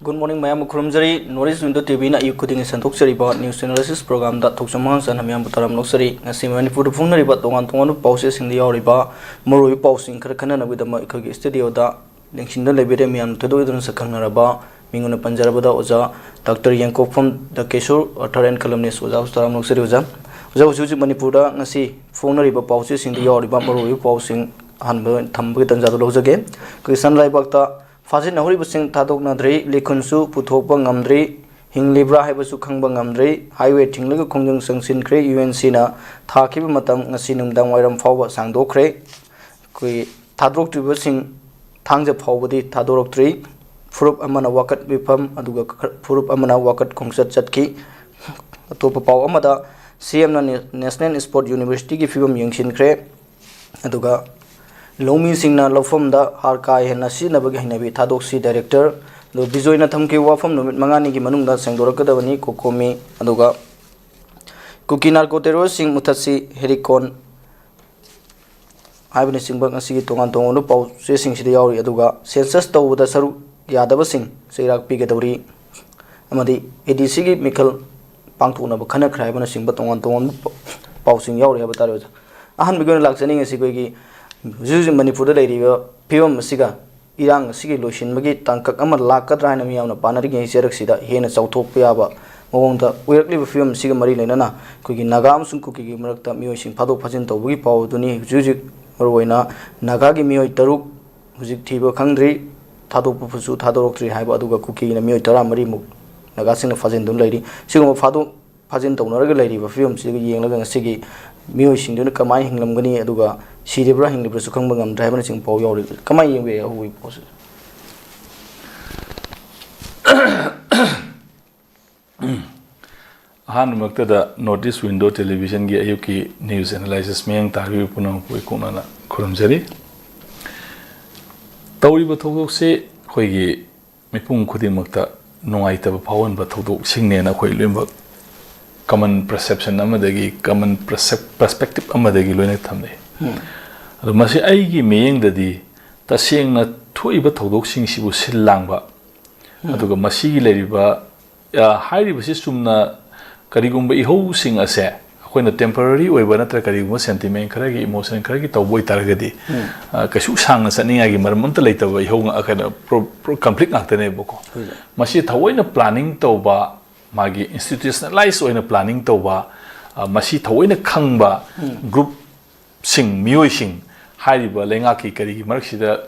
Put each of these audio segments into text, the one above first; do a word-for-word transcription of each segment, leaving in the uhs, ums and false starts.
Good morning, ꯃꯌꯥꯝꯕꯨ ꯈꯨꯔꯨꯝꯖꯔꯤ꯫ North East Window T V ꯅ ꯑꯌꯨꯛ ꯈꯨꯗꯤꯡꯒꯤ ꯁꯟꯗꯣꯛꯆꯔꯤꯕ news analysis program ꯗ ꯊꯣꯛꯆꯣꯝ ꯍꯥꯡꯁꯟꯅ ꯃꯌꯥꯝꯕꯨ ꯇꯔꯥꯝꯅ ꯑꯣꯛꯆꯔꯤ꯫ ꯉꯁꯤ ꯃꯅꯤꯄꯨꯔꯗ ꯐꯣꯡꯅꯔꯤꯕ ꯇꯣꯉꯥꯟ ꯇꯣꯉꯥꯟꯕ ꯄꯥꯎꯆꯦꯁꯤꯡꯗ ꯌꯥꯎꯔꯤꯕ ꯃꯔꯨꯑꯣꯏꯕ ꯄꯥꯎꯁꯤꯡ ꯈꯔ ꯈꯟꯅꯅꯕꯒꯤꯗꯃꯛ ꯑꯩꯈꯣꯏꯒꯤ studio ꯗ ꯂꯦꯡꯁꯤꯟꯗꯨꯅ ꯂꯩꯕꯤꯔꯦ꯫ ꯃꯤꯌꯥꯝꯅ ꯊꯣꯏꯗꯣꯛ ꯍꯦꯟꯗꯣꯛꯅ ꯁꯛꯈꯪꯅꯔꯕ ꯃꯤꯡ ꯑꯣꯏꯅ ꯄꯟꯖꯔꯕꯗ ꯑꯣꯖꯥ ꯗꯥꯛꯇꯔ ꯌꯦꯡꯀꯣꯛꯐꯝ ꯗ ꯀꯦꯁꯣꯔ, author and columnist꯫ ꯑꯣꯖꯥꯕꯨ ꯇꯔꯥꯝꯅ ꯑꯣꯛꯆꯔꯤ ꯑꯣꯖꯥ꯫ ꯑꯣꯖꯥ, ꯍꯧꯖꯤꯛ ꯍꯧꯖꯤꯛ ꯃꯅꯤꯄꯨꯔꯗ ꯉꯁꯤ ꯐꯣꯡꯅꯔꯤꯕ ꯄꯥꯎꯆꯦꯁꯤꯡꯗ ꯌꯥꯎꯔꯤꯕ ꯃꯔꯨꯑꯣꯏꯕ ꯄꯥꯎꯁꯤꯡ ꯑꯍꯥꯟꯕ ꯑꯣꯏꯅ ꯊꯝꯕꯒꯤ ꯇꯥꯟꯖꯥꯗꯨ ꯂꯧꯖꯒꯦ꯫ ꯑꯩꯈꯣꯏꯒꯤ ꯁꯅꯥ ꯂꯩꯕꯥꯛꯇ ꯐꯥꯖꯤꯟꯅꯍꯧꯔꯤꯕꯁꯤꯡ ꯊꯥꯗꯣꯛꯅꯗ꯭ꯔꯤ, ꯂꯤꯈꯨꯟꯁꯨ ꯄꯨꯊꯣꯛꯄ ꯉꯝꯗ꯭ꯔꯤ, ꯍꯤꯡꯂꯤꯕ꯭ꯔꯥ ꯍꯥꯏꯕꯁꯨ ꯈꯪꯕ ꯉꯝꯗ꯭ꯔꯤ꯫ Highway ꯊꯤꯡꯂꯒ ꯈꯣꯡꯖꯪ ꯆꯪꯁꯤꯟꯈ꯭ꯔꯦ꯫ U N C ꯅ ꯊꯥꯈꯤꯕ ꯃꯇꯝ ꯉꯁꯤ ꯅꯨꯃꯤꯗꯥꯡ ꯋꯥꯏꯔꯝ ꯐꯥꯎꯕ ꯁꯥꯡꯗꯣꯛꯈ꯭ꯔꯦ꯫ ꯑꯩꯈꯣꯏ ꯊꯥꯗꯣꯔꯛꯇ꯭ꯔꯤꯕꯁꯤꯡ ꯊꯥꯡꯖ ꯐꯥꯎꯕꯗꯤ ꯊꯥꯗꯣꯔꯛꯇ꯭ꯔꯤ꯫ ꯐꯨꯔꯨꯞ ꯑꯃꯅ ꯋꯥꯀꯠ ꯃꯤꯐꯝ, ꯑꯗꯨꯒ ꯈ-, ꯐꯨꯔꯨꯞ ꯑꯃꯅ ꯋꯥꯀꯠ ꯈꯣꯡꯆꯠ ꯆꯠꯈꯤ꯫ ꯑꯇꯣꯞꯄ ꯄꯥꯎ ꯑꯃꯗ, C M ꯅ ꯅꯦ-, National Sport University ꯒꯤ ꯐꯤꯕꯝ ꯌꯦꯡꯁꯤꯟꯈ꯭ꯔꯦ꯫ ꯑꯗꯨꯒ ꯂꯧꯃꯤꯁꯤꯡꯅ ꯂꯧꯐꯝꯗ ꯍꯥꯔ ꯀꯥ ꯍꯦꯟꯅ ꯁꯤꯖꯤꯟꯅꯕꯒꯤ ꯍꯩꯅꯕꯤ ꯊꯥꯗꯣꯛꯁꯤ, director꯫ ꯑꯗꯨꯒ ꯕꯤꯖꯣꯏꯅ ꯊꯝꯈꯤꯕ ꯋꯥꯐꯝ ꯅꯨꯃꯤꯠ ꯃꯉꯥꯅꯤꯒꯤ ꯃꯅꯨꯡꯗ ꯁꯦꯡꯗꯣꯔꯛꯀꯗꯕꯅꯤ, ꯀꯣꯀꯣꯃꯤ꯫ ꯑꯗꯨꯒ ꯀꯨꯀꯤ narco terrorist ꯁꯤꯡ ꯃꯨꯊꯠꯁꯤ, ꯍꯦꯔꯤꯀꯣꯟ ꯍꯥꯏꯕꯅꯆꯤꯡꯕ ꯉꯁꯤꯒꯤ ꯇꯣꯉꯥꯟ ꯇꯣꯉꯥꯟꯕ ꯄꯥꯎ ꯆꯦꯁꯤꯡꯁꯤꯗ ꯌꯥꯎꯔꯤ꯫ ꯑꯗꯨꯒ census ꯇꯧꯕꯗ ꯁꯔꯨꯛ ꯌꯥꯗꯕꯁꯤꯡ ꯆꯩꯔꯥꯛ ꯄꯤꯒꯗꯧꯔꯤ ꯑꯃꯗꯤ A D C ꯒꯤ ꯃꯤꯈꯜ ꯄꯥꯡꯊꯣꯛꯅꯕ ꯈꯟꯅꯈ꯭ꯔꯦ ꯍꯥꯏꯕꯅꯆꯤꯡꯕ ꯇꯣꯉꯥꯟ ꯇꯣꯉꯥꯟꯕ ꯄ-, ꯄꯥꯎꯁꯤꯡ ꯌꯥꯎꯔꯤ ꯍꯥꯏꯕ ꯇꯥꯔꯦ ꯑꯣꯖꯥ꯫ ꯑꯍꯥꯟꯕꯒꯤ ꯑꯣꯏꯅ ꯂꯥꯛꯆꯅꯤꯡꯉꯤꯁꯤ ꯑꯩꯈꯣꯏꯒꯤ ꯍꯧꯖꯤꯛ ꯍꯧꯖꯤꯛ ꯃꯅꯤꯄꯨꯔꯗ ꯂꯩꯔꯤꯕ ꯐꯤꯕꯝ ꯑꯁꯤꯒ ꯏꯔꯥꯡ ꯑꯁꯤꯒꯤ ꯂꯣꯏꯁꯤꯟꯕꯒꯤ ꯇꯥꯡꯀꯛ ꯑꯃ ꯂꯥꯛꯀꯗ꯭ꯔꯥ ꯍꯥꯏꯅ ꯃꯤꯌꯥꯝꯅ ꯄꯥꯅꯔꯤꯉꯩ ꯆꯩꯔꯛꯁꯤꯗ ꯍꯦꯟꯅ ꯆꯥꯎꯊꯣꯛꯄ ꯌꯥꯕ ꯃꯑꯣꯡꯗ ꯑꯣꯏꯔꯛꯂꯤꯕ ꯐꯤꯕꯝ ꯑꯁꯤꯒ ꯃꯔꯤ ꯂꯩꯅꯅ ꯑꯩꯈꯣꯏꯒꯤ ꯅꯥꯒꯥ ꯑꯃꯁꯨꯡ ꯀꯨꯀꯤꯒꯤ ꯃꯔꯛꯇ ꯃꯤꯑꯣꯏꯁꯤꯡ ꯐꯥꯗꯣꯛ ꯐꯥꯖꯤꯟ ꯇꯧꯕꯒꯤ ꯄꯥꯎ ꯑꯗꯨꯅꯤ꯫ ꯍꯧꯖꯤꯛ ꯍꯧꯖꯤꯛ ꯃꯔꯨꯑꯣꯏꯅ ꯅꯥꯒꯥꯒꯤ ꯃꯤꯑꯣꯏ ꯇꯔꯨꯛ ꯍꯧꯖꯤꯛ ꯊꯤꯕ ꯈꯪꯗ꯭ꯔꯤ, ꯊꯥꯗꯣꯛꯄꯁꯨ ꯊꯥꯗꯣꯔꯛꯇ꯭ꯔꯤ ꯍꯥꯏꯕ, ꯑꯗꯨꯒ ꯀꯨꯀꯤꯅ ꯃꯤꯑꯣꯏ ꯇꯔꯥꯃꯔꯤꯃꯨꯛ ꯅꯥꯒꯥꯁꯤꯡꯅ ꯐꯥꯖꯤꯟꯗꯨꯅ ꯂꯩꯔꯤ꯫ ꯁꯤꯒꯨꯝꯕ ꯐꯥꯗꯣꯛ ꯐꯥꯖꯤꯟ ꯇꯧꯅꯔꯒ ꯂꯩꯔꯤꯕ ꯐꯤꯕꯝꯁꯤꯗꯒꯤ ꯌꯦꯡꯂꯒ ꯉꯁꯤꯒꯤ ꯃꯤꯑꯣꯏꯁꯤꯡꯗꯨꯅ ꯀꯃꯥꯏꯅ ꯍꯤꯡꯂꯝꯒꯅꯤ, ꯑꯗꯨꯒ ꯁꯤꯔꯤꯕ꯭ꯔꯥ ꯍꯤꯡꯂꯤꯕ꯭ꯔꯥꯁꯨ ꯈꯪꯕ ꯉꯝꯗ꯭ꯔꯦ ꯍꯥꯏꯕꯅꯆꯤꯡꯕ ꯄꯥꯎ ꯌꯥꯎꯔꯤ꯫ ꯀꯃꯥꯏꯅ ꯌꯦꯡꯕ ꯌꯥꯏ ꯑꯍꯧꯕꯒꯤ ꯄꯥꯎꯁꯦ? ꯑꯍꯥꯟꯕꯃꯛꯇꯗ North East Window Television ꯒꯤ ꯑꯌꯨꯛꯀꯤ news analysis ꯃꯤꯠꯌꯦꯡ ꯇꯥꯕꯤꯕ ꯄꯨꯝꯅꯃꯛꯄꯨ ꯏꯀꯣꯛꯅꯅ ꯈꯨꯔꯨꯝꯖꯔꯤ꯫ ꯇꯧꯔꯤꯕ ꯊꯧꯗꯣꯛꯁꯤ ꯑꯩꯈꯣꯏꯒꯤ ꯃꯤꯄꯨꯝ ꯈꯨꯗꯤꯡꯃꯛꯇ ꯅꯨꯡꯉꯥꯏꯇꯕ ꯐꯥꯎꯍꯟꯕ ꯊꯧꯗꯣꯛꯁꯤꯡꯅꯦꯅ ꯑꯩꯈꯣꯏ ꯂꯣꯏꯅꯃꯛ common perception ꯑꯃꯗꯒꯤ common percep-, perspective ꯑꯃꯗꯒꯤ ꯂꯣꯏꯅ ꯊꯝꯅꯩ꯫ ꯑꯗꯣ ꯃꯁꯤ ꯑꯩꯒꯤ ꯃꯤꯠꯌꯦꯡꯗꯗꯤ ꯇꯁꯦꯡꯅ ꯊꯣꯛꯏꯕ ꯊꯧꯗꯣꯛꯁꯤꯡꯁꯤꯕꯨ ꯁꯤꯜ ꯂꯥꯡꯕ ꯑꯗꯨꯒ ꯃꯁꯤꯒꯤ ꯂꯩꯔꯤꯕ, ꯑ, ꯍꯥꯏꯔꯤꯕꯁꯤ ꯆꯨꯝꯅ ꯀꯔꯤꯒꯨꯝꯕ ꯏꯍꯧꯁꯤꯡ ꯑꯁꯦ ꯑꯩꯈꯣꯏꯅ temporary ꯑꯣꯏꯕ ꯅꯠꯇ꯭ꯔꯒ ꯀꯔꯤꯒꯨꯝꯕ sentiment ꯈꯔꯒꯤ, emotion ꯈꯔꯒꯤ ꯇꯧꯕ ꯑꯣꯏꯇꯥꯔꯒꯗꯤ, ꯑ, ꯀꯩꯁꯨ ꯁꯥꯡꯅ ꯆꯠꯅꯤꯡꯉꯥꯏꯒꯤ ꯃꯔꯝ ꯑꯝꯇ ꯂꯩꯇꯕ ꯏꯍꯧ ꯉꯥꯛ-, ꯀꯩꯅꯣ, pro-, pro-, conflict ꯉꯥꯛꯇꯅꯦꯕꯀꯣ꯫ ꯃꯁꯤ ꯊꯑꯣꯏꯅ planning ꯇꯧꯕ, ꯃꯥꯒꯤ institutionalize ꯑꯣꯏꯅ planning ꯇꯧꯕ, ꯑ, ꯃꯁꯤ ꯊꯑꯣꯏꯅ ꯈꯪꯕ groupꯁꯤꯡ, ꯃꯤꯑꯣꯏꯁꯤꯡ, ꯍꯥꯏꯔꯤꯕ ꯂꯩꯉꯥꯛꯀꯤ ꯀꯔꯤꯒꯤ ꯃꯔꯛꯁꯤꯗ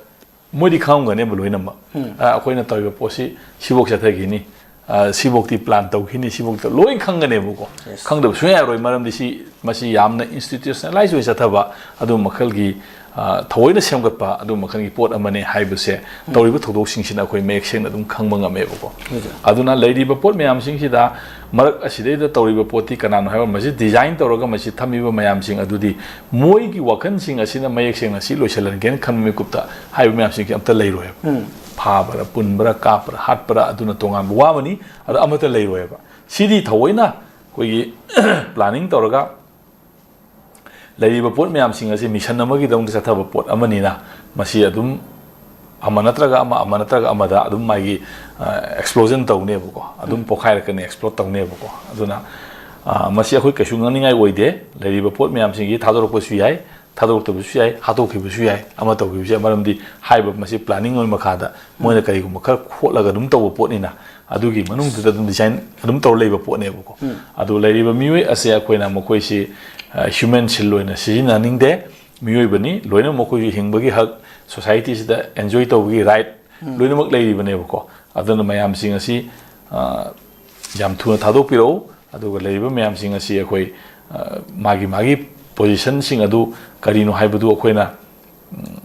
ꯃꯣꯏꯗꯤ ꯈꯪꯉꯝꯒꯅꯦꯕ ꯂꯣꯏꯅꯃꯛ꯫ ꯑ, ꯑꯩꯈꯣꯏꯅ ꯇꯧꯔꯤꯕ ꯄꯣꯠꯁꯤ ꯁꯤꯐꯧ ꯆꯠꯊꯈꯤꯅꯤ, ꯑ, ꯁꯤꯐꯧꯇꯤ plan ꯇꯧꯈꯤꯅꯤ, ꯁꯤꯐꯧꯇ ꯂꯣꯏ ꯈꯪꯒꯅꯦꯕꯀꯣ꯫ Yes. ꯈꯪꯗꯕ ꯁꯨꯡꯌꯥ ꯌꯥꯔꯣꯏ, ꯃꯔꯝꯗꯤ ꯁꯤ, ꯃꯁꯤ ꯌꯥꯝꯅ institutionalize ꯑꯣꯏ ꯆꯠꯊꯕ ꯑꯗꯨ ꯃꯈꯜꯒꯤ, ꯑ, ꯊꯑꯣꯏꯅ ꯁꯦꯝꯒꯠꯄ ꯑꯗꯨ ꯃꯈꯜꯒꯤ ꯄꯣꯠ ꯑꯃꯅꯤ ꯍꯥꯏꯕꯁꯦ ꯇꯧꯔꯤꯕ ꯊꯧꯗꯣꯛꯁꯤꯡꯁꯤꯅ ꯑꯩꯈꯣꯏ ꯃꯌꯦꯛ ꯁꯦꯡꯅ ꯑꯗꯨꯝ ꯈꯪꯕ ꯉꯝꯃꯦꯕꯀꯣ꯫ ꯑꯗꯨꯅ ꯂꯩꯔꯤꯕ ꯄꯣꯠ ꯃꯌꯥꯝꯁꯤꯡꯁꯤꯗ ꯃꯔꯛ ꯑꯁꯤꯗꯩꯗ ꯇꯧꯔꯤꯕ ꯄꯣꯠꯇꯤ ꯀꯅꯥꯅꯣ ꯍꯥꯏꯕ, ꯃꯁꯤ design ꯇꯧꯔꯒ ꯃꯁꯤ ꯊꯝꯃꯤꯕ ꯃꯌꯥꯝꯁꯤꯡ ꯑꯗꯨꯗꯤ ꯃꯣꯏꯒꯤ ꯋꯥꯈꯜꯁꯤꯡ ꯑꯁꯤꯅ ꯃꯌꯦꯛ ꯁꯦꯡꯅ ꯁꯤ ꯂꯣꯏꯁꯤꯜꯍꯟꯒꯦꯅ ꯈꯟꯕ ꯃꯤꯀꯨꯞꯇ ꯍꯥꯏꯕ ꯃꯌꯥꯝꯁꯤꯡꯁꯦ ꯑꯝꯇ ꯂꯩꯔꯣꯏꯕ꯫ ꯐꯥꯕ꯭ꯔꯥ, ꯄꯨꯟꯕ꯭ꯔꯥ, ꯀꯥꯞꯄ꯭ꯔꯥ, ꯍꯥꯠꯄ꯭ꯔꯥ, ꯑꯗꯨꯅ ꯇꯣꯉꯥꯟꯕ ꯋꯥ ꯑꯃꯅꯤ꯫ ꯑꯗꯣ ꯑꯃꯠꯇ ꯂꯩꯔꯣꯏꯕ꯫ ꯁꯤꯗꯤ ꯊꯑꯣꯏꯅ ꯑꯩꯈꯣꯏꯒꯤ planning ꯇꯧꯔꯒ ꯂꯩꯔꯤꯕ ꯄꯣꯠ ꯃꯌꯥꯝꯁꯤꯡ ꯑꯁꯤ mission ꯑꯃꯒꯤꯗꯃꯛꯇ ꯆꯠꯊꯕ ꯄꯣꯠ ꯑꯃꯅꯤꯅ ꯃꯁꯤ ꯑꯗꯨꯝ ꯑꯃ ꯅꯠꯇ꯭ꯔꯒ ꯑꯃ, ꯑꯃ ꯅꯠꯇ꯭ꯔꯒ ꯑꯃꯗ ꯑꯗꯨꯝ ꯃꯥꯒꯤ, ꯑ, explosion ꯇꯧꯅꯦꯕꯀꯣ, ꯑꯗꯨꯝ ꯄꯣꯈꯥꯏꯔꯛꯀꯅꯤ, explode ꯇꯧꯅꯦꯕꯀꯣ꯫ ꯑꯗꯨꯅ, ꯑ, ꯃꯁꯤ ꯑꯩꯈꯣꯏ ꯀꯩꯁꯨ ꯉꯥꯡꯅꯤꯡꯉꯥꯏ ꯑꯣꯏꯗꯦ꯫ ꯂꯩꯔꯤꯕ ꯄꯣꯠ ꯃꯌꯥꯝꯁꯤꯡꯁꯤ ꯊꯥꯗꯣꯔꯛꯄꯁꯨ ꯌꯥꯏ, ꯊꯥꯗꯣꯔꯛꯇꯕꯁꯨ ꯌꯥꯏ, ꯍꯥꯠꯇꯣꯛꯈꯤꯕꯁꯨ ꯌꯥꯏ, ꯑꯃ ꯇꯧꯈꯤꯕꯁꯨ ꯌꯥꯏ꯫ ꯃꯔꯝꯗꯤ ꯍꯥꯏꯕ ꯃꯁꯤ planning ꯑꯣꯏ ꯃꯈꯥꯗ ꯃꯣꯏꯅ ꯀꯔꯤꯒꯨꯝꯕ ꯈꯔ ꯈꯣꯠꯂꯒ ꯑꯗꯨꯝ ꯇꯧꯕ ꯄꯣꯠꯅꯤꯅ ꯑꯗꯨꯒꯤ ꯃꯅꯨꯡꯗꯨꯗ ꯑꯗꯨꯝ design ꯑꯗꯨꯝ ꯇꯧꯔ ꯂꯩꯕ ꯄꯣꯠꯅꯦꯕꯀꯣ꯫ ꯑꯗꯨ ꯂꯩꯔꯤꯕ ꯃꯤꯑꯣꯏ ꯑꯁꯦ ꯑꯩꯈꯣꯏꯅ ꯃꯈꯣꯏꯁꯤ, ꯑ, human shield ꯑꯣꯏꯅ ꯁꯤꯖꯤꯟꯅꯍꯟꯅꯤꯡꯗꯦ꯫ ꯃꯤꯑꯣꯏꯕꯅꯤ, ꯂꯣꯏꯅꯃꯛ ꯃꯈꯣꯏꯁꯨ ꯍꯤꯡꯕꯒꯤ ꯍꯛ, societyꯁꯤꯗ enjoy ꯇꯧꯕꯒꯤ right ꯂꯣꯏꯅꯃꯛ ꯂꯩꯔꯤꯕꯅꯦꯕꯀꯣ꯫ ꯑꯗꯨꯅ ꯃꯌꯥꯝꯁꯤꯡ ꯑꯁꯤ, ꯑ, ꯌꯥꯝ ꯊꯨꯅ ꯊꯥꯗꯣꯛꯄꯤꯔꯛꯎ꯫ ꯑꯗꯨꯒ ꯂꯩꯔꯤꯕ ꯃꯌꯥꯝꯁꯤꯡ ꯑꯁꯤ ꯑꯩꯈꯣꯏ, ꯑ, ꯃꯥꯒꯤ ꯃꯥꯒꯤ positionꯁꯤꯡ ꯑꯗꯨ ꯀꯔꯤꯅꯣ ꯍꯥꯏꯕꯗꯨ ꯑꯩꯈꯣꯏꯅ, ꯎꯝ,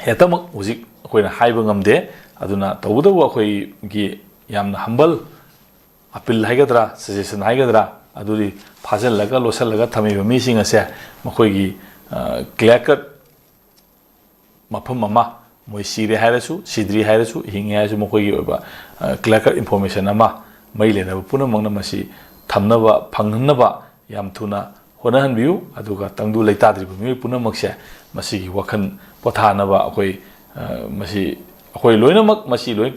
ꯍꯦꯛꯇꯃꯛ ꯍꯧꯖꯤꯛ ꯑꯩꯈꯣꯏꯅ ꯍꯥꯏꯕ ꯉꯝꯗꯦ꯫ ꯑꯗꯨꯅ ꯇꯧꯕꯇꯕꯨ ꯑꯩꯈꯣꯏꯒꯤ ꯌꯥꯝꯅ humble appeal ꯍꯥꯏꯒꯗ꯭ꯔꯥ, suggestion ꯍꯥꯏꯒꯗ꯭ꯔꯥ, ꯑꯗꯨꯗꯤ ꯐꯥꯖꯤꯜꯂꯒ ꯂꯣꯠꯁꯤꯜꯂꯒ ꯊꯝꯃꯤꯕ ꯃꯤꯁꯤꯡ ꯑꯁꯦ ꯃꯈꯣꯏꯒꯤ, ꯑ, clear cut ꯃꯐꯝ ꯑꯃ, ꯃꯣꯏ ꯁꯤꯔꯦ ꯍꯥꯏꯔꯁꯨ, ꯁꯤꯗ꯭ꯔꯤ ꯍꯥꯏꯔꯁꯨ, ꯍꯤꯡꯉꯦ ꯍꯥꯏꯔꯁꯨ, ꯃꯈꯣꯏꯒꯤ ꯑꯣꯏꯕ, ꯑ, clear cut information ꯑꯃ ꯃꯔꯤ ꯂꯩꯅꯕ ꯄꯨꯝꯅꯃꯛꯅ ꯃꯁꯤ ꯊꯝꯅꯕ, ꯐꯪꯍꯟꯅꯕ ꯌꯥꯝ ꯊꯨꯅ ꯍꯣꯠꯅꯍꯟꯕꯤꯌꯨ꯫ ꯑꯗꯨꯒ ꯇꯪꯗꯨ ꯂꯩꯇꯥꯗ꯭ꯔꯤꯕ ꯃꯤꯑꯣꯏ ꯄꯨꯝꯅꯃꯛꯁꯦ ꯃꯁꯤꯒꯤ ꯋꯥꯈꯜ ꯄꯣꯊꯥꯅꯕ ꯑꯩꯈꯣꯏ, ꯑ, ꯃꯁꯤ, ꯑꯩꯈꯣꯏ ꯂꯣꯏꯅꯃꯛ ꯃꯁꯤ ꯂꯣꯏ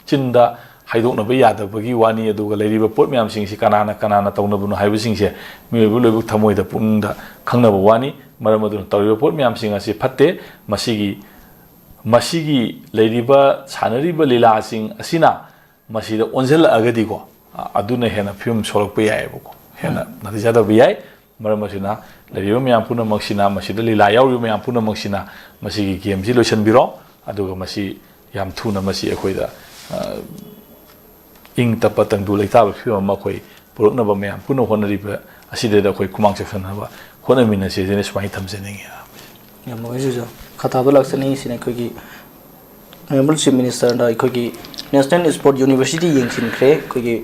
ꯆꯤꯟꯗ ꯍꯥꯏꯗꯣꯛꯅꯕ ꯌꯥꯗꯕꯒꯤ ꯋꯥꯅꯤ꯫ ꯑꯗꯨꯒ ꯂꯩꯔꯤꯕ ꯄꯣꯠ ꯃꯌꯥꯝꯁꯤꯡꯁꯤ ꯀꯅꯥꯅ ꯀꯅꯥꯅ ꯇꯧꯅꯕꯅꯣ ꯍꯥꯏꯕꯁꯤꯡꯁꯦ ꯃꯤꯑꯣꯏꯕ ꯂꯣꯏꯅꯃꯛ ꯊꯃꯣꯏꯗ ꯄꯨꯛꯅꯤꯡꯗ ꯈꯪꯅꯕ ꯋꯥꯅꯤ꯫ ꯃꯔꯝ ꯑꯗꯨꯅ ꯇꯧꯔꯤꯕ ꯄꯣꯠ ꯃꯌꯥꯝꯁꯤꯡ ꯑꯁꯤ ꯐꯠꯇꯦ꯫ ꯃꯁꯤꯒꯤ ꯃꯁꯤꯒꯤ ꯂꯩꯔꯤꯕ ꯁꯥꯟꯅꯔꯤꯕ ꯂꯤꯂꯥꯁꯤꯡ ꯑꯁꯤꯅ ꯃꯁꯤꯗ ꯑꯣꯟꯁꯤꯜꯂꯛꯑꯒꯗꯤꯀꯣ, ꯑ, ꯑꯗꯨꯅ ꯍꯦꯟꯅ ꯐꯤꯕꯝ ꯁꯣꯛꯂꯛꯄ ꯌꯥꯏꯑꯕꯀꯣ꯫ ꯍꯦꯟꯅ ꯅꯥꯊꯩ ꯆꯥꯗꯕ ꯌꯥꯏ꯫ ꯃꯔꯝ ꯑꯁꯤꯅ ꯂꯩꯔꯤꯕ ꯃꯌꯥꯝ ꯄꯨꯝꯅꯃꯛꯁꯤꯅ, ꯃꯁꯤꯗ ꯂꯤꯂꯥ ꯌꯥꯎꯔꯤꯕ ꯃꯌꯥꯝ ꯄꯨꯝꯅꯃꯛꯁꯤꯅ ꯃꯁꯤꯒꯤ ꯒꯦꯝꯁꯤ ꯂꯣꯏꯁꯤꯟꯕꯤꯔꯣ꯫ ꯑꯗꯨꯒ ꯃꯁꯤ ꯌꯥꯝ ꯊꯨꯅ ꯃꯁꯤ ꯑꯩꯈꯣꯏꯗ, ꯑ, ꯏꯪ ꯇꯞꯄ ꯇꯪꯗꯨ ꯂꯩꯇꯥꯕ ꯐꯤꯕꯝ ꯑꯃ ꯑꯩꯈꯣꯏ ꯄꯨꯔꯛꯅꯕ ꯃꯌꯥꯝ ꯄꯨꯟꯅ ꯍꯣꯠꯅꯔꯤꯕ ꯑꯁꯤꯗꯩꯗ ꯑꯩꯈꯣꯏ ꯈꯨꯃꯥꯡ ꯆꯥꯎꯁꯤꯟꯅꯕ ꯍꯣꯠꯅꯃꯤꯟꯅꯁꯤ ꯍꯥꯏꯅ ꯁꯨꯃꯥꯏꯅ ꯊꯝꯖꯅꯤꯡꯉꯤ꯫ ꯌꯥꯝ ꯅꯨꯡꯉꯥꯏꯖꯩ ꯑꯣꯖꯥ꯫ ꯃꯈꯥ ꯇꯥꯕ ꯂꯥꯛꯆꯅꯤꯡꯉꯤꯁꯤꯅ ꯑꯩꯈꯣꯏꯒꯤ Honourable Chief Minister ꯗ ꯑꯩꯈꯣꯏꯒꯤ National Sport University ꯌꯦꯡꯁꯤꯟꯈ꯭ꯔꯦ꯫ ꯑꯩꯈꯣꯏꯒꯤ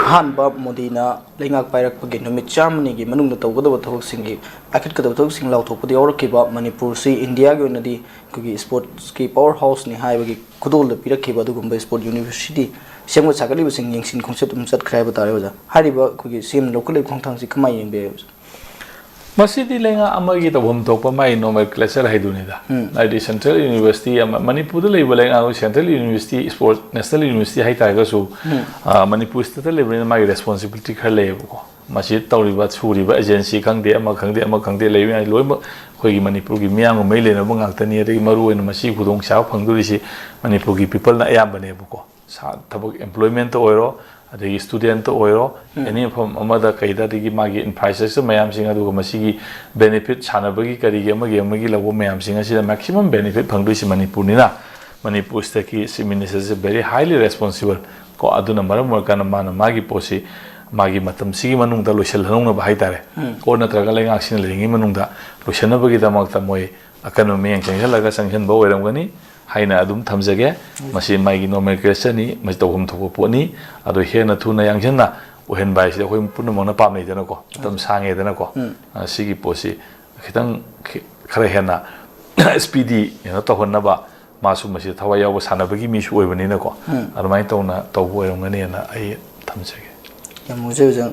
ꯑꯍꯥꯟꯕ ꯃꯣꯗꯤꯅ ꯂꯩꯉꯥꯛ ꯄꯥꯏꯔꯛꯄꯒꯤ ꯅꯨꯃꯤꯠ ꯆꯥꯝꯃꯅꯤꯒꯤ ꯃꯅꯨꯡꯗ ꯇꯧꯒꯗꯕ ꯊꯕꯛꯁꯤꯡꯒꯤ, ꯄꯥꯏꯈꯠꯀꯗꯕ ꯊꯕꯛꯁꯤꯡ ꯂꯥꯎꯊꯣꯛꯄꯗ ꯌꯥꯎꯔꯛꯈꯤꯕ ꯃꯅꯤꯄꯨꯔꯁꯤ ꯏꯟꯗꯤꯌꯥꯒꯤ ꯑꯣꯏꯅꯗꯤ ꯑꯩꯈꯣꯏꯒꯤ sports ꯀꯤ power house ꯅꯤ ꯍꯥꯏꯕꯒꯤ ꯈꯨꯗꯣꯜꯗ ꯄꯤꯔꯛꯈꯤꯕ ꯑꯗꯨꯒꯨꯝꯕ sport university ꯁꯦꯝꯒꯠ ꯁꯥꯒꯠꯂꯤꯕꯁꯤꯡ ꯌꯦꯡꯁꯤꯟ ꯈꯣꯡꯆꯠ ꯑꯗꯨꯝ ꯆꯠꯈ꯭ꯔꯦ ꯍꯥꯏꯕ ꯇꯥꯔꯦ ꯑꯣꯖꯥ꯫ ꯍꯥꯏꯔꯤꯕ ꯑꯩꯈꯣꯏꯒꯤ ꯁꯤ ꯑꯦꯝꯅ ꯂꯧꯈꯠꯂꯤꯕ ꯈꯣꯡꯊꯥꯡꯁꯤ ꯀꯃꯥꯏꯅ ꯌꯦꯡꯕꯤꯔꯦ ꯑꯣꯖꯥ? ꯃꯁꯤꯗꯤ ꯂꯩꯉꯥꯛ ꯑꯃꯒꯤ ꯇꯧꯐꯝ ꯊꯣꯛꯄ ꯃꯥꯒꯤ nomenclature ꯍꯥꯏꯗꯨꯅꯤꯗ꯫ ꯎꯝ꯫ ꯍꯥꯏꯗꯤ central university ꯑꯃ, ꯃꯅꯤꯄꯨꯔꯗ ꯂꯩꯕ ꯂꯩꯉꯥꯛ central university, sport, national university ꯍꯥꯏꯇꯥꯔꯒꯁꯨ, ꯎꯝ꯫ ꯑ, ꯃꯅꯤꯄꯨꯔ state ꯇ ꯂꯩꯕꯅꯤꯅ ꯃꯥꯒꯤ responsibility ꯈꯔ ꯂꯩꯌꯦꯕꯀꯣ꯫ ꯃꯁꯤ ꯇꯧꯔꯤꯕ, ꯁꯨꯔꯤꯕ agency ꯈꯪꯗꯦ, ꯑꯃ ꯈꯪꯗꯦ, ꯑꯃ ꯈꯪꯗꯦ, ꯂꯩꯕ ꯃꯌꯥꯝ ꯂꯣꯏꯅꯃꯛ ꯑꯩꯈꯣꯏꯒꯤ ꯃꯅꯤꯄꯨꯔꯒꯤ ꯃꯤꯌꯥꯝꯒ ꯃꯔꯤ ꯂꯩꯅꯕ ꯉꯥꯛꯇꯅꯤ꯫ ꯑꯗꯒꯤ ꯃꯔꯨ ꯑꯣꯏꯅ ꯃꯁꯤꯒꯤ ꯈꯨꯗꯣꯡꯆꯥꯕ ꯐꯪꯗꯣꯔꯤꯁꯤ ꯃꯅꯤꯄꯨꯔꯒꯤ people ꯅ ꯑꯌꯥꯝꯕꯅꯦꯕꯀꯣ꯫ ꯁꯥ-, ꯊꯕꯛ employment ꯇ ꯑꯣꯏꯔꯣ, ꯑꯗꯒꯤ student ꯇ ꯑꯣꯏꯔꯣ, ꯎꯝ꯫ Any ꯃꯐꯝ ꯑꯃꯗ ꯀꯩꯗ, ꯑꯗꯒꯤ ꯃꯥꯒꯤ infrastructure ꯃꯌꯥꯝꯁꯤꯡ, ꯑꯗꯨꯒ ꯃꯁꯤꯒꯤ benefit, ꯁꯥꯟꯅꯕꯒꯤ ꯀꯔꯤꯒꯤ ꯑꯃꯒꯤ ꯑꯃꯒꯤ ꯂꯧꯕ ꯃꯌꯥꯝꯁꯤꯡ ꯑꯁꯤꯗ maximum benefit ꯐꯪꯗꯣꯏꯁꯤ ꯃꯅꯤꯄꯨꯔꯅꯤꯅ, ꯃꯅꯤꯄꯨꯔ state ꯀꯤ Chief Minister ꯁꯦ very highly responsible ꯀꯣ꯫ ꯑꯗꯨꯅ ꯃꯔꯝ ꯑꯣꯏꯔꯀꯥꯟꯗ ꯃꯥꯅ ꯃꯥꯒꯤ ꯄꯣꯠꯁꯤ ꯃꯥꯒꯤ ꯃꯇꯝꯁꯤꯒꯤ ꯃꯅꯨꯡꯗ ꯂꯣꯏꯁꯤꯜꯍꯧꯅꯕ ꯍꯥꯏꯇꯥꯔꯦ, ꯎꯝ꯫ ꯀꯣ, ꯅꯠꯇ꯭ꯔꯒ ꯂꯩꯉꯥꯛꯁꯤꯅ ꯂꯩꯔꯤꯉꯩ ꯃꯅꯨꯡꯗ ꯂꯣꯏꯁꯤꯟꯅꯕꯒꯤꯗꯃꯛꯇ ꯃꯣꯏ ꯑꯀꯟꯕ ꯃꯤꯠꯌꯦꯡ ꯆꯪꯁꯤꯜꯂꯒ ꯆꯪꯁꯤꯟꯕ ꯑꯣꯏꯔꯝꯒꯅꯤ ꯍꯥꯏꯅ ꯑꯗꯨꯝ ꯊꯝꯖꯒꯦ꯫ ꯎꯝ꯫ ꯃꯁꯤ ꯃꯥꯒꯤ nomenclature ꯅꯤ, ꯃꯁꯤ ꯇꯧꯐꯝ ꯊꯣꯛꯄ ꯄꯣꯠꯅꯤ꯫ ꯑꯗꯣ ꯍꯦꯟꯅ ꯊꯨꯅ ꯌꯥꯡꯁꯤꯟꯅ ꯑꯣꯏꯍꯟꯕ ꯍꯥꯏꯁꯤꯗꯤ ꯑꯩꯈꯣꯏ ꯄꯨꯝꯅꯃꯛꯅ ꯄꯥꯝꯅꯩꯗꯅꯀꯣ, ꯃꯇꯝ ꯎꯝ꯫ ꯁꯥꯡꯉꯦꯗꯅꯀꯣ꯫ ꯎꯝ꯫ ꯑ, ꯁꯤꯒꯤ ꯄꯣꯠꯁꯤ ꯈꯤꯇꯪ ꯈꯤ-, ꯈꯔ ꯍꯦꯟꯅ speedy ꯀꯩꯅꯣ ꯇꯧꯍꯟꯅꯕ, ꯃꯥꯁꯨ ꯃꯁꯤꯗ ꯊꯋꯥꯏ ꯌꯥꯎꯕ ꯁꯥꯟꯅꯕꯒꯤ ꯃꯤꯁꯨ ꯑꯣꯏꯕꯅꯤꯅꯀꯣ, ꯎꯝ꯫ ꯑꯗꯨꯃꯥꯏꯅ ꯇꯧꯅ ꯇꯧꯕ ꯑꯣꯏꯔꯝꯒꯅꯤꯅ ꯑꯩ ꯊꯝꯖꯒꯦ꯫ ꯌꯥꯝ ꯅꯨꯡꯉꯥꯏꯖꯩ ꯑꯣꯖꯥ꯫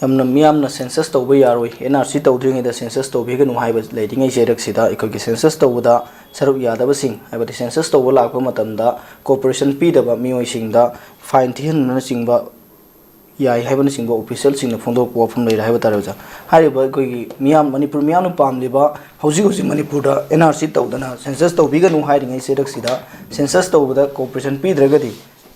ꯌꯥꯝꯅ ꯃꯤꯌꯥꯝꯅ census ꯇꯧꯕ ꯌꯥꯔꯣꯏ, N R C ꯇꯧꯗ꯭ꯔꯤꯉꯩꯗ census ꯇꯧꯕꯤꯒꯅꯨ ꯍꯥꯏꯕ ꯂꯩꯔꯤꯉꯩ ꯆꯩꯔꯛꯁꯤꯗ ꯑꯩꯈꯣꯏꯒꯤ census ꯇꯧꯕꯗ ꯁꯔꯨꯛ ꯌꯥꯗꯕꯁꯤꯡ, ꯍꯥꯏꯕꯗꯤ ꯁꯦꯟꯁꯁ ꯇꯧꯕ ꯂꯥꯛꯄ ꯃꯇꯝꯗ ꯀꯣꯑꯣꯄꯔꯦꯁꯟ ꯄꯤꯗꯕ ꯃꯤꯑꯣꯏꯁꯤꯡꯗ ꯐꯥꯏꯟ ꯊꯤꯍꯟꯕꯅꯆꯤꯡꯕ ꯌꯥꯏ ꯍꯥꯏꯕꯅꯆꯤꯡꯕ ꯑꯣꯐꯤꯁꯤꯌꯦꯜꯁꯤꯡꯅ ꯐꯣꯡꯗꯣꯔꯛꯄ ꯋꯥꯐꯝ ꯂꯩꯔꯦ ꯍꯥꯏꯕ ꯇꯥꯔꯦ ꯑꯣꯖꯥ꯫ ꯍꯥꯏꯔꯤꯕ ꯑꯩꯈꯣꯏꯒꯤ ꯃꯤꯌꯥꯝ, ꯃꯅꯤꯄꯨꯔ ꯃꯤꯌꯥꯝꯅ ꯄꯥꯝꯂꯤꯕ, ꯍꯧꯖꯤꯛ ꯍꯧꯖꯤꯛ ꯃꯅꯤꯄꯨꯔꯗ ꯑꯦꯟ ꯑꯥꯔ ꯁꯤ ꯇꯧꯗꯅ ꯁꯦꯟꯁꯁ ꯇꯧꯕꯤꯒꯅꯨ ꯍꯥꯏꯔꯤꯉꯩ ꯆꯩꯔꯛꯁꯤꯗ ꯁꯦꯟꯁꯁ ꯇꯧꯕꯗ ꯀꯣꯑꯣꯄꯔꯦꯁꯟ ꯄꯤꯗ꯭ꯔꯒꯗꯤ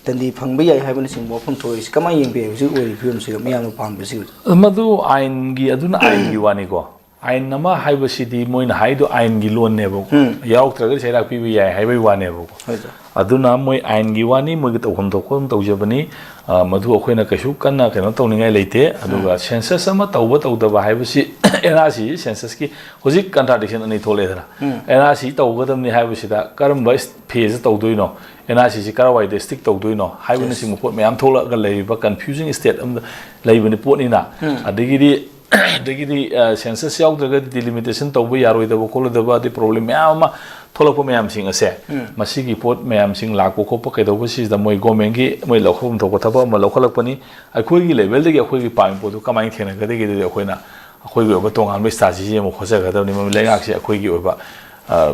ꯗꯟꯗꯤ ꯐꯪꯕ ꯌꯥꯏ ꯍꯥꯏꯕꯅꯆꯤꯡꯕ ꯋꯥꯐꯝ ꯊꯣꯛꯂꯛꯏꯁꯤ ꯀꯃꯥꯏꯅ ꯌꯦꯡꯕꯤꯔꯤ ꯍꯧꯖꯤꯛ ꯑꯣꯏꯔꯤꯕ ꯐꯤꯕꯝꯁꯤꯒ, ꯃꯤꯌꯥꯝꯅ ꯄꯥꯝꯕꯁꯤꯒ? ꯃꯗꯨ ꯑꯥꯏꯟꯒꯤ, ꯑꯗꯨꯅ ꯑꯥꯏꯟꯒꯤ ꯋꯥꯅꯤꯀꯣ꯫ ꯑꯥꯏꯟ ꯑꯃ ꯍꯥꯏꯕꯁꯤꯗꯤ ꯃꯣꯏꯅ ꯍꯥꯏꯗꯣ ꯑꯥꯏꯟꯒꯤ ꯂꯣꯟꯅꯦꯕꯀꯣ꯫ ꯎꯝ꯫ ꯌꯥꯎꯔꯛꯇ꯭ꯔꯒꯗꯤ ꯆꯩꯔꯥꯛ ꯄꯤꯕ ꯌꯥꯏ ꯍꯥꯏꯕꯒꯤ ꯋꯥꯅꯦꯕꯀꯣ꯫ ꯍꯣꯏ, ꯁꯥꯔ꯫ ꯑꯗꯨꯅ ꯃꯣꯏ ꯑꯥꯏꯟꯒꯤ ꯋꯥꯅꯤ, ꯃꯣꯏꯒꯤ ꯇꯧꯐꯝ ꯊꯣꯛꯄ ꯑꯗꯨꯝ ꯇꯧꯖꯕꯅꯤ꯫ ꯑ, ꯃꯗꯨ ꯑꯩꯈꯣꯏꯅ ꯀꯩꯁꯨ ꯀꯟꯅ ꯀꯩꯅꯣ ꯇꯧꯅꯤꯡꯉꯥꯏ ꯂꯩꯇꯦ꯫ ꯑꯗꯨꯒ ꯎꯝ꯫ ꯁꯦꯟꯁꯁ ꯑꯃ ꯇꯧꯕ ꯇꯧꯗꯕ ꯍꯥꯏꯕꯁꯤ ꯑꯦꯟ ꯑꯥꯔ ꯁꯤ ꯁꯦꯟꯁꯁꯀꯤ ꯍꯧꯖꯤꯛ ꯀꯟꯇ꯭ꯔꯥꯗꯤꯛꯁꯟ ꯑꯅꯤ ꯊꯣꯛꯂꯛꯑꯦꯗꯅ꯫ ꯎꯝ꯫ ꯑꯦꯟ ꯑꯥꯔ ꯁꯤ ꯇꯧꯒꯗꯕꯅꯤ ꯍꯥꯏꯕꯁꯤꯗ ꯀꯔꯝꯕ ꯐꯦꯖꯇ ꯇꯧꯗꯣꯏꯅꯣ, ꯑꯦꯟ ꯑꯥꯔ ꯁꯤꯁꯤ ꯀꯔꯋꯥꯏꯗ ꯁ꯭ꯇꯤꯛ ꯇꯧꯗꯣꯏꯅꯣ ꯍꯥꯏꯕꯅꯆꯤꯡꯕ ꯄꯣꯠ ꯃꯌꯥꯝ ꯊꯣꯛꯂꯛꯑꯒ ꯂꯩꯔꯤꯕ ꯀꯟꯐ꯭ꯌꯨꯖꯤꯡ ꯁ꯭ꯇꯦꯠ ꯑꯃꯗ ꯂꯩꯕꯅꯤ ꯄꯣꯠꯅꯤꯅ꯫ ꯎꯝ꯫ ꯑꯗꯒꯤꯗꯤ ꯑꯗꯒꯤꯗꯤ, ꯑ, ꯁꯦꯟꯁꯁ ꯌꯥꯎꯗ꯭ꯔꯒꯗꯤ ꯗꯤꯂꯤꯃꯤꯇꯦꯁꯟ ꯇꯧꯕ ꯌꯥꯔꯣꯏꯗꯕ ꯈꯣꯠꯂꯣꯏꯗꯕ ꯑꯗꯩ ꯄ꯭ꯔꯣꯕ꯭ꯂꯦꯝ ꯃꯌꯥꯝ ꯑꯃ ꯊꯣꯛꯂꯛꯄ ꯃꯌꯥꯝꯁꯤꯡ ꯑꯁꯦ, ꯎꯝ꯫ ꯃꯁꯤꯒꯤ ꯄꯣꯠ ꯃꯌꯥꯝꯁꯤꯡ ꯂꯥꯛꯄ ꯈꯣꯠꯄ ꯀꯩꯗꯧꯕꯁꯤꯗ ꯃꯣꯏ ꯒꯣꯔꯃꯦꯟꯒꯤ ꯃꯣꯏ ꯂꯧꯐꯝ ꯊꯣꯛꯄ ꯊꯕꯛ ꯑꯃ ꯂꯧꯈꯠꯂꯛꯄꯅꯤ꯫ ꯑꯩꯈꯣꯏꯒꯤ ꯂꯦꯚꯦꯜꯗꯒꯤ ꯑꯩꯈꯣꯏꯒꯤ ꯄꯥꯝꯃꯤ ꯄꯣꯠꯇꯨ ꯀꯃꯥꯏꯅ ꯊꯦꯡꯅꯒꯗꯒꯦ? ꯑꯗꯨꯗꯤ ꯑꯩꯈꯣꯏꯅ ꯑꯩꯈꯣꯏꯒꯤ ꯑꯣꯏꯕ ꯇꯣꯉꯥꯟꯕ ꯏꯁꯇ꯭ꯔꯥꯇꯦꯖꯤ ꯑꯃ ꯍꯣꯠꯆꯒꯗꯕꯅꯤ꯫ ꯃꯔꯝꯗꯤ ꯂꯩꯉꯥꯛꯁꯤ ꯑꯩꯈꯣꯏꯒꯤ ꯑꯣꯏꯕ, ꯑ,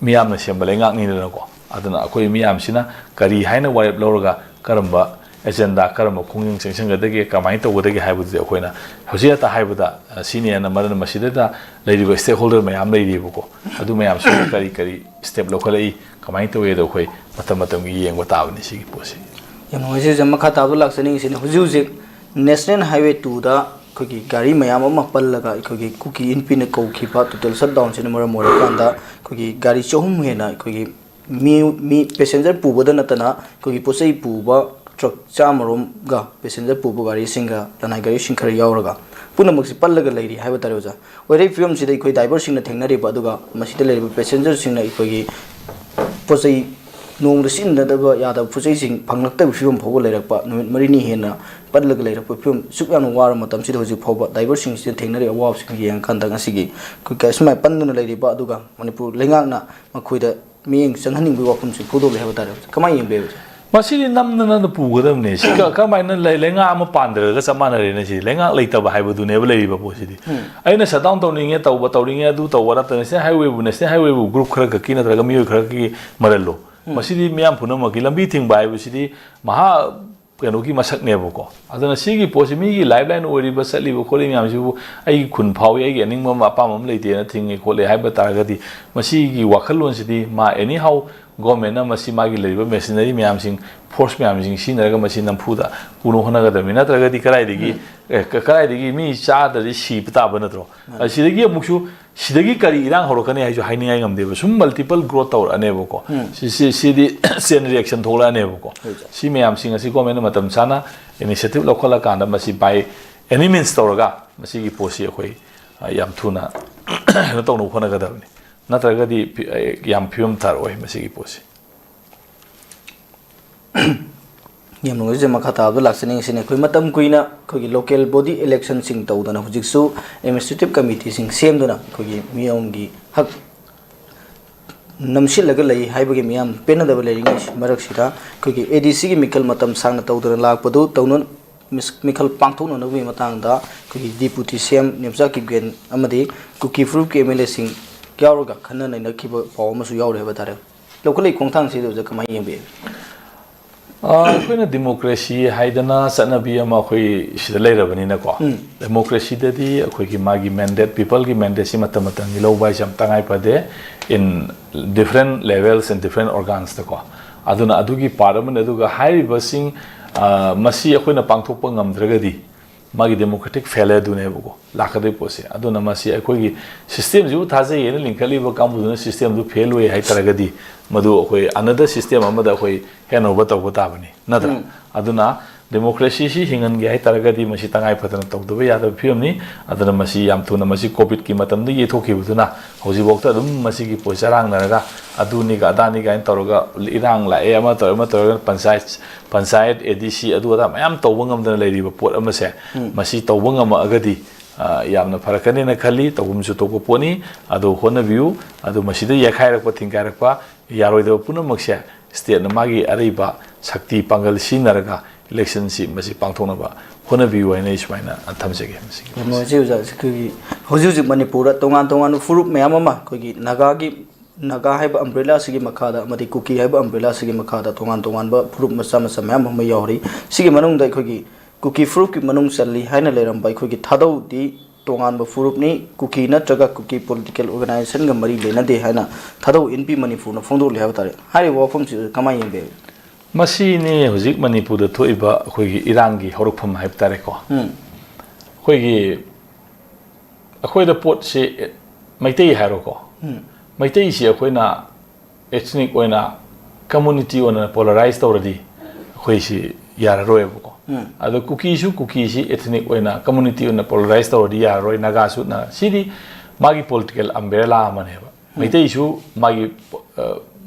ꯃꯤꯌꯥꯝꯅ ꯁꯦꯝꯕ ꯂꯩꯉꯥꯛꯅꯤꯗꯅꯀꯣ꯫ ꯑꯗꯨꯅ ꯑꯩꯈꯣꯏ ꯃꯤꯌꯥꯝꯁꯤꯅ ꯀꯔꯤ ꯍꯥꯏꯅ ꯋꯥꯔꯦꯞ ꯂꯧꯔꯒ ꯀꯔꯝꯕ ꯑꯦꯖꯦꯟꯗꯥ, ꯀꯔꯝꯕ ꯈꯣꯡꯖꯪ ꯆꯪꯁꯤꯟꯒꯗꯒꯦ, ꯀꯃꯥꯏꯅ ꯇꯧꯒꯗꯒꯦ ꯍꯥꯏꯕꯗꯨꯗꯤ ꯑꯩꯈꯣꯏꯅ ꯍꯧꯖꯤꯛ ꯍꯦꯛꯇ ꯍꯥꯏꯕꯗ, ꯑ, ꯁꯤꯅꯦꯅ, ꯃꯔꯝ ꯃꯁꯤꯗꯩꯗ ꯂꯩꯔꯤꯕ ꯁ꯭ꯇꯦꯛꯍꯣꯜꯗꯔ ꯃꯌꯥꯝ ꯂꯩꯔꯤꯕꯀꯣ꯫ ꯑꯗꯨ ꯃꯌꯥꯝꯁꯤꯅ ꯀꯔꯤ ꯀꯔꯤ ꯁ꯭ꯇꯦꯞ ꯂꯧꯈꯠꯂꯛꯏ, ꯀꯃꯥꯏꯅ ꯇꯧꯏ ꯑꯗꯣ ꯑꯩꯈꯣꯏ ꯃꯇꯝ ꯃꯇꯝꯒꯤ ꯌꯦꯡꯕ ꯇꯥꯕꯅꯤ ꯁꯤꯒꯤ ꯄꯣꯠꯁꯤ꯫ ꯌꯥꯝ ꯅꯨꯡꯉꯥꯏꯖꯩ ꯑꯣꯖꯥ꯫ ꯃꯈꯥ ꯇꯥꯕꯗ ꯂꯥꯛꯆꯅꯤꯡꯉꯤꯁꯤꯅ ꯍꯧꯖꯤꯛ ꯍꯧꯖꯤꯛ ꯅꯦꯁꯅꯦꯜ ꯍꯥꯏꯋꯦ ꯇꯨꯗ ꯑꯩꯈꯣꯏꯒꯤ ꯒꯥꯔꯤ ꯃꯌꯥꯝ ꯑꯃ ꯄꯜꯂꯒ ꯑꯩꯈꯣꯏꯒꯤ ꯀꯨꯀꯤ ꯏꯟꯐꯤꯅ ꯀꯧꯈꯤꯕ ꯇꯣꯇꯦꯜ ꯁꯠ ꯗꯥꯎꯟꯁꯤꯅ ꯃꯔꯝ ꯑꯣꯏꯔꯀꯥꯟꯗ ꯑꯩꯈꯣꯏꯒꯤ ꯒꯥꯔꯤ ꯆꯍꯨꯝ ꯍꯦꯟꯅ ꯑꯩꯈꯣꯏꯒꯤ ꯃꯤ, ꯃꯤ ꯄꯦꯁꯦꯟꯖꯔ ꯄꯨꯕꯗ ꯅꯠꯇꯅ ꯑꯩꯈꯣꯏꯒꯤ ꯄꯣꯠ ꯆꯩ ꯄꯨꯕ ꯇ꯭ꯔꯛ ꯆꯥꯝꯃꯔꯣꯝꯒ ꯄꯦꯁꯦꯟꯖꯔ ꯄꯨꯕ ꯒꯥꯔꯤꯁꯤꯡꯒ ꯂꯅꯥꯏ ꯒꯥꯔꯤꯁꯤꯡ ꯈꯔ ꯌꯥꯎꯔꯒ ꯄꯨꯝꯅꯃꯛꯁꯤ ꯄꯜꯂꯒ ꯂꯩꯔꯤ ꯍꯥꯏꯕ ꯇꯥꯔꯦ ꯑꯣꯖꯥ꯫ ꯑꯣꯏꯔꯛꯏ ꯐꯤꯕꯝꯁꯤꯗ ꯑꯩꯈꯣꯏ ꯗ꯭ꯔꯥꯏꯚꯔꯁꯤꯡꯅ ꯊꯦꯡꯅꯔꯤꯕ ꯑꯗꯨꯒ ꯃꯁꯤꯗ ꯂꯩꯔꯤꯕ ꯄꯦꯁꯦꯟꯖꯔꯁꯤꯡꯅ ꯑꯩꯈꯣꯏꯒꯤ ꯄꯣꯠ ꯆꯩ ꯅꯣꯡꯃꯗ ꯁꯤꯖꯤꯟꯅꯗꯕ ꯌꯥꯗꯕ ꯄꯣꯠ ꯆꯩꯁꯤꯡ ꯐꯪꯂꯛꯇꯕ ꯐꯤꯕꯝ ꯐꯥꯎꯕ ꯂꯩꯔꯛꯄ, ꯅꯨꯃꯤꯠ ꯃꯔꯤꯅꯤ ꯍꯦꯟꯅ ꯄꯠꯂꯒ ꯂꯩꯔꯛꯄ ꯐꯤꯕꯝ ꯑꯁꯨꯛ ꯌꯥꯝꯅ ꯋꯥꯔꯕ ꯃꯇꯝꯁꯤꯗ ꯍꯧꯖꯤꯛ ꯐꯥꯎꯕ ꯗ꯭ꯔꯥꯏꯚꯔꯁꯤꯡꯁꯤꯅ ꯊꯦꯡꯅꯔꯤꯕ ꯑꯋꯥꯕꯁꯤꯡ ꯌꯦꯡꯉꯀꯥꯟꯗ ꯉꯁꯤꯒꯤ ꯑꯩꯈꯣꯏ ꯀ-, ꯁꯨꯃꯥꯏꯅ ꯄꯟꯗꯨꯅ ꯂꯩꯔꯤꯕ ꯑꯗꯨꯒ ꯃꯅꯤꯄꯨꯔ ꯂꯩꯉꯥꯛꯅ ꯃꯈꯣꯏꯗ ꯃꯤꯠꯌꯦꯡ ꯆꯪꯍꯟꯅꯤꯡꯕꯒꯤ ꯋꯥꯐꯝꯁꯤ ꯐꯣꯡꯗꯣꯛꯂꯦ ꯍꯥꯏꯕ ꯇꯥꯔꯦ꯫ ꯀꯃꯥꯏꯅ ꯌꯦꯡꯕꯤꯕꯁꯦ? ꯃꯁꯤꯗꯤ ꯅꯝꯗꯅ ꯄꯨꯒꯗꯕꯅꯦ꯫ ꯁꯤ ꯀ-, ꯀꯃꯥꯏꯅ ꯂꯩ-, ꯂꯩꯉꯥꯛ ꯑꯃ ꯄꯥꯟꯗ꯭ꯔꯒ ꯆꯞ ꯃꯥꯟꯅꯔꯦꯅꯦ꯫ ꯁꯤ ꯂꯩꯉꯥꯛ ꯂꯩꯇꯕ ꯍꯥꯏꯕꯗꯨꯅꯦꯕ ꯂꯩꯔꯤꯕ ꯄꯣꯠꯁꯤꯗꯤ꯫ ꯑꯩꯅ shutdown ꯇꯧꯅꯤꯡꯉꯦ, ꯇꯧꯕ ꯇꯧꯅꯤꯡꯉꯦ, ꯑꯗꯨ ꯇꯧꯕ ꯅꯠꯇꯅ, national highwayꯕꯨ, national highwayꯕꯨ group ꯈꯔ ꯈꯛꯀꯤ ꯅꯠꯇ꯭ꯔꯒ ꯃꯤꯑꯣꯏ ꯈꯔ ꯈꯛꯀꯤ ꯃꯔꯜꯂꯣ? ꯃꯁꯤꯗꯤ ꯃꯤꯌꯥꯝ ꯄꯨꯝꯅꯃꯛꯀꯤ꯫ ꯂꯝꯕꯤ ꯊꯤꯡꯕ ꯍꯥꯏꯕꯁꯤꯗꯤ ꯃꯍꯥ ꯀꯩꯅꯣꯒꯤ ꯃꯁꯛꯅꯦꯕꯀꯣ꯫ ꯑꯗꯨꯅ ꯁꯤꯒꯤ ꯄꯣꯠꯁꯤ ꯃꯤꯒꯤ lifeline ꯑꯣꯏꯔꯤꯕ, ꯆꯠꯂꯤꯕ ꯈꯣꯠꯂꯤꯕ ꯃꯌꯥꯝꯁꯤꯕꯨ ꯑꯩꯒꯤ ꯈꯨꯟ ꯐꯥꯎꯏ, ꯑꯩꯒꯤ ꯑꯅꯤꯡꯕ ꯑꯃ, ꯑꯄꯥꯝꯕ ꯑꯃ ꯂꯩꯇꯦꯅ ꯊꯤꯡꯉꯦ ꯈꯣꯠꯂꯦ ꯍꯥꯏꯕ ꯇꯥꯔꯒꯗꯤ, ꯃꯁꯤꯒꯤ ꯋꯥꯈꯜꯂꯣꯟꯁꯤꯗꯤ ꯃꯥ anyhow governmentꯅ ꯃꯁꯤ ꯃꯥꯒꯤ ꯂꯩꯔꯤꯕ machinery ꯃꯌꯥꯝꯁꯤꯡ, force ꯃꯌꯥꯝꯁꯤꯡ ꯁꯤꯖꯤꯟꯅꯔꯒ ꯃꯁꯤ ꯅꯝꯐꯨꯗ ꯄꯨꯅ ꯍꯣꯠꯅꯒꯗꯕꯅꯤ꯫ ꯅꯠꯇ꯭ꯔꯒꯗꯤ ꯀꯗꯥꯏꯗꯒꯤ, ꯑꯦ, ꯀ-, ꯀꯗꯥꯏꯗꯒꯤ ꯃꯤ ꯆꯥꯗ꯭ꯔꯗꯤ ꯁꯤꯕ ꯇꯥꯕ ꯅꯠꯇ꯭ꯔꯣ? ꯑꯁꯤꯗꯒꯤ ꯑꯃꯨꯛꯁꯨ, ꯁꯤꯗꯒꯤ ꯀꯔꯤ ꯏꯔꯥꯡ ꯍꯧꯔꯛꯀꯅꯤ ꯍꯥꯏꯁꯨ ꯍꯥꯏꯅꯤꯡꯉꯥꯏ ꯉꯝꯗꯦꯕ꯫ ꯁꯨꯝ multiple growth ꯇꯧꯔꯛꯑꯅꯦꯕꯀꯣ꯫ ꯁꯤ, ꯁꯤ, ꯁꯤꯗꯤ chain reaction ꯊꯣꯛꯂꯛꯑꯅꯦꯕꯀꯣ꯫ ꯁꯤ ꯃꯌꯥꯝꯁꯤꯡ ꯑꯁꯤ governmentꯅ ꯃꯇꯝ ꯆꯥꯅ initiative ꯂꯧꯈꯠꯂꯀꯥꯟꯗ ꯃꯁꯤ by any means ꯇꯧꯔꯒ ꯃꯁꯤꯒꯤ ꯄꯣꯠꯁꯤ ꯑꯩꯈꯣꯏ, ꯑ, ꯌꯥꯝ ꯊꯨꯅ ꯀꯩꯅꯣ ꯇꯧꯅꯕ ꯍꯣꯠꯅꯒꯗꯕꯅꯤ꯫ ꯅꯠꯇ꯭ꯔꯒꯗꯤ ꯐꯤ-, ꯑ, ꯌꯥꯝ ꯐꯤꯕꯝ ꯇꯥꯔꯛꯑꯣꯏ ꯃꯁꯤꯒꯤ ꯄꯣꯠꯁꯤ꯫ ꯌꯥꯝ ꯅꯨꯡꯉꯥꯏꯖꯩ꯫ ꯃꯈꯥ ꯇꯥꯕꯗ ꯂꯥꯛꯆꯅꯤꯡꯉꯤꯁꯤꯅ, ꯑꯩꯈꯣꯏ ꯃꯇꯝ ꯀꯨꯏꯅ ꯑꯩꯈꯣꯏꯒꯤ local body electionꯁꯤꯡ ꯇꯧꯗꯅ, ꯍꯧꯖꯤꯛꯁꯨ administrative committeeꯁꯤꯡ ꯁꯦꯝꯗꯨꯅ ꯑꯩꯈꯣꯏꯒꯤ ꯃꯤꯌꯥꯝꯒꯤ ꯍꯛ ꯅꯝꯁꯤꯜꯂꯒ ꯂꯩ ꯍꯥꯏꯕꯒꯤ ꯃꯤꯌꯥꯝ ꯄꯦꯟꯅꯗꯕ ꯂꯩꯔꯤꯉꯩ ꯃꯔꯛꯁꯤꯗ, ꯑꯩꯈꯣꯏꯒꯤ ADCꯒꯤ ꯃꯤꯈꯜ ꯃꯇꯝ ꯁꯥꯡꯅ ꯇꯧꯗꯅ ꯂꯥꯛꯄꯗꯨ ꯇꯧꯅ-, ꯃꯤꯈꯜ ꯄꯥꯡꯊꯣꯛꯅꯅꯕꯒꯤ ꯃꯇꯥꯡꯗ ꯑꯩꯈꯣꯏꯒꯤ deputy CM ꯅꯦꯝꯆꯥ ꯀꯤꯞꯒꯦꯟ ꯑꯃꯗꯤ ꯀꯨꯀꯤ ꯐꯨꯔꯨꯞꯀꯤ MLAꯁꯤꯡ ꯌꯥꯎꯔꯒ ꯈꯟꯅ ꯅꯩꯅꯈꯤꯕ ꯄꯥꯎ ꯑꯃꯁꯨ ꯌꯥꯎꯔꯤ ꯍꯥꯏꯕ ꯇꯥꯔꯦ꯫ ꯂꯧꯈꯠꯂꯛꯏ ꯈꯣꯡꯊꯥꯡꯁꯤꯗ ꯑꯣꯖꯥ ꯀꯃꯥꯏꯅ ꯌꯦꯡꯕꯤꯒꯦ? ꯑ, ꯑꯩꯈꯣꯏꯅ democracy ꯍꯥꯏꯗꯅ ꯆꯠꯅꯕꯤ ꯑꯃ ꯑꯩꯈꯣꯏ ꯁꯤꯗ ꯂꯩꯔꯕꯅꯤꯅꯀꯣ꯫ Democracyꯗꯗꯤ ꯑꯩꯈꯣꯏꯒꯤ ꯃꯥꯒꯤ mandate, peopleꯒꯤ mandateꯁꯤ ꯃꯇꯝ ꯃꯇꯝꯒꯤ ꯂꯧꯕ ꯍꯥꯏꯁꯦ ꯌꯥꯝ ꯇꯉꯥꯏ ꯐꯗꯦ, in different levels and different organsꯇꯀꯣ꯫ ꯑꯗꯨꯅ ꯑꯗꯨꯒꯤ part ꯑꯃꯅꯤ꯫ ꯑꯗꯨꯒ ꯍꯥꯏꯔꯤꯕꯁꯤꯡ, ꯑ, ꯃꯁꯤ ꯑꯩꯈꯣꯏꯅ ꯄꯥꯡꯊꯣꯛꯄ ꯉꯝꯗ꯭ꯔꯒꯗꯤ ꯃꯥꯒꯤ democratic failureꯗꯨꯅꯦꯕꯀꯣ ꯂꯥꯛꯀꯗꯣꯏ ꯄꯣꯠꯁꯦ꯫ ꯑꯗꯨꯅ ꯃꯁꯤ ꯑꯩꯈꯣꯏꯒꯤ systemꯁꯤꯕꯨ ꯊꯥꯖꯩ ꯍꯥꯏꯅ ꯂꯤꯡꯈꯠꯂꯤꯕ ꯀꯥꯡꯕꯨꯗꯨꯅ systemꯗꯨ fail ꯑꯣꯏ ꯍꯥꯏ ꯇꯥꯔꯒꯗꯤ, ꯃꯗꯨ ꯑꯩꯈꯣꯏ another system ꯑꯃꯗ ꯑꯩꯈꯣꯏ handover ꯇꯧꯕ ꯇꯥꯕꯅꯤ, ꯅꯠꯇ꯭ꯔꯥ? ꯑꯗꯨꯅ democracyꯁꯤ ꯍꯤꯡꯍꯟꯒꯦ ꯍꯥꯏ ꯇꯥꯔꯒꯗꯤ ꯃꯁꯤ ꯇꯉꯥꯏ ꯐꯗꯅ ꯇꯧꯗꯕ ꯌꯥꯗꯕ ꯐꯤꯕꯝꯅꯤ꯫ ꯑꯗꯨꯅ ꯃꯁꯤ ꯌꯥꯝ ꯊꯨꯅ, ꯃꯁꯤ COVIDꯀꯤ ꯃꯇꯝꯗ ꯌꯩꯊꯣꯛꯈꯤꯕꯗꯨꯅ ꯍꯧꯖꯤꯛꯐꯥꯎꯗ ꯑꯗꯨꯝ ꯃꯁꯤꯒꯤ ꯄꯣꯠ ꯆꯔꯥꯡꯅꯔꯒ, ꯑꯗꯨꯅꯤꯒ ꯑꯗꯥꯅꯤꯒ ꯍꯥꯏꯅ ꯇꯧꯔꯒ, ꯏꯔꯥꯡ ꯂꯥꯛꯑꯦ, ꯑꯃ ꯇꯧꯔꯦ, ꯑꯃ ꯇꯧꯔꯒ, ꯄꯟꯆꯥꯌꯠ, ꯄꯟꯆꯥꯌꯠ, ADC, ꯑꯗꯨ ꯑꯗꯥ ꯃꯌꯥꯝ ꯇꯧꯕ ꯉꯝꯗꯅ ꯂꯩꯔꯤꯕ ꯄꯣꯠ ꯑꯃꯁꯦ, ꯃꯁꯤ ꯇꯧꯕ ꯉꯝꯃꯛꯑꯒꯗꯤ, ꯑ, ꯌꯥꯝꯅ ꯐꯔꯛꯀꯅꯦꯅ ꯈꯜꯂꯤ꯫ ꯇꯧꯐꯝꯁꯨ ꯊꯣꯛꯄ ꯄꯣꯠꯅꯤ꯫ ꯑꯗꯨ ꯍꯣꯠꯅꯕꯤꯌꯨ꯫ ꯑꯗꯨ ꯃꯁꯤꯗ ꯌꯩꯈꯥꯏꯔꯛꯄ, ꯊꯤꯡꯒꯥꯏꯔꯛꯄ ꯌꯥꯔꯣꯏꯗꯕ ꯄꯨꯝꯅꯃꯛꯁꯦ ꯁ꯭ꯇꯦꯠꯅ ꯃꯥꯒꯤ ꯑꯔꯩꯕ ꯁꯛꯇꯤ ꯄꯥꯡꯒꯜ ꯁꯤꯖꯤꯟꯅꯔꯒ ꯏꯂꯦꯛꯁꯟꯁꯤ ꯃꯁꯤ ꯄꯥꯡꯊꯣꯛꯅꯕ ꯍꯣꯠꯅꯕꯤꯌꯨ ꯍꯥꯏꯅ ꯑꯩ ꯁꯨꯃꯥꯏꯅ ꯊꯝꯖꯒꯦ꯫ ꯃꯁꯤꯒꯤ ꯌꯥꯝ ꯅꯨꯡꯉꯥꯏꯖꯩ ꯑꯣꯖꯥ꯫ ꯑꯩꯈꯣꯏꯒꯤ ꯍꯧꯖꯤꯛ ꯍꯧꯖꯤꯛ ꯃꯅꯤꯄꯨꯔꯗ ꯇꯣꯉꯥꯟ ꯇꯣꯉꯥꯟꯕ ꯐꯨꯔꯨꯞ ꯃꯌꯥꯝ ꯑꯃ ꯑꯩꯈꯣꯏꯒꯤ ꯅꯥꯒꯥꯒꯤ, ꯅꯥꯒꯥ ꯍꯥꯏꯕ ꯑꯝꯕ꯭ꯔꯦꯂꯥꯁꯤꯒꯤ ꯃꯈꯥꯗ ꯑꯃꯗꯤ ꯀꯨꯀꯤ ꯍꯥꯏꯕ ꯑꯝꯕ꯭ꯔꯦꯂꯥꯁꯤꯒꯤ ꯃꯈꯥꯗ ꯇꯣꯉꯥꯟ ꯇꯣꯉꯥꯟꯕ ꯐꯨꯔꯨꯞ ꯃꯆꯥ ꯃꯆꯥ ꯃꯌꯥꯝ ꯑꯃ ꯌꯥꯎꯔꯤ꯫ ꯁꯤꯒꯤ ꯃꯅꯨꯡꯗ ꯑꯩꯈꯣꯏꯒꯤ ꯀꯨꯀꯤ ꯐꯨꯔꯨꯞꯀꯤ ꯃꯅꯨꯡ ꯆꯜꯂꯤ ꯍꯥꯏꯅ ꯂꯩꯔꯝꯕ ꯑꯩꯈꯣꯏꯒꯤ ꯊꯥꯗꯧꯗꯤ ꯇꯣꯉꯥꯟꯕ ꯐꯨꯔꯨꯞꯅꯤ, ꯀꯨꯀꯤ ꯅꯠꯇ꯭ꯔꯒ ꯀꯨꯀꯤ ꯄꯣꯂꯤꯇꯤꯀꯦꯜ ꯑꯣꯔꯒꯅꯥꯏꯖꯦꯁꯟꯒ ꯃꯔꯤ ꯂꯩꯅꯗꯦ ꯍꯥꯏꯅ ꯊꯥꯗꯧ ꯏꯟꯄꯤ ꯃꯅꯤꯄꯨꯔꯅ ꯐꯣꯡꯗꯣꯛꯂꯤ ꯍꯥꯏꯕ ꯇꯥꯔꯦ꯫ ꯍꯥꯏꯔꯤꯕ ꯋꯥꯐꯝꯁꯤ ꯀꯃꯥꯏꯅ ꯌꯦꯡꯕꯤꯔꯤ? ꯃꯁꯤꯅꯤ ꯍꯧꯖꯤꯛ ꯃꯅꯤꯄꯨꯔꯗ ꯊꯣꯛꯏꯕ ꯑꯩꯈꯣꯏꯒꯤ ꯏꯔꯥꯡꯒꯤ ꯍꯧꯔꯛꯐꯝ ꯍꯥꯏꯕ ꯇꯥꯔꯦꯀꯣ꯫ ꯎꯝ꯫ ꯑꯩꯈꯣꯏꯒꯤ ꯑꯩꯈꯣꯏꯗ ꯄꯣꯠꯁꯤ ꯃꯩꯇꯩ ꯍꯥꯏꯔꯣꯀꯣ꯫ ꯎꯝ꯫ ꯃꯩꯇꯩꯁꯤ ꯑꯩꯈꯣꯏꯅ ethnic ꯑꯣꯏꯅ, community ꯑꯣꯏꯅ polarize ꯇꯧꯔꯗꯤ ꯑꯩꯈꯣꯏꯁꯤ ꯌꯥꯔꯔꯣꯏꯕꯀꯣ꯫ ꯎꯝ꯫ ꯑꯗꯣ ꯀꯨꯀꯤꯁꯨ ꯀꯨꯀꯤꯁꯤ ethnic ꯑꯣꯏꯅ, community ꯑꯣꯏꯅ polarize ꯇꯧꯔꯗꯤ ꯌꯥꯔꯔꯣꯏ꯫ ꯅꯥꯒꯥꯁꯨ ꯅ-, ꯁꯤꯗꯤ ꯃꯥꯒꯤ political umbrella ꯑꯃꯅꯦꯕ꯫ ꯃꯩꯇꯩꯁꯨ ꯃꯥꯒꯤ, ꯑ,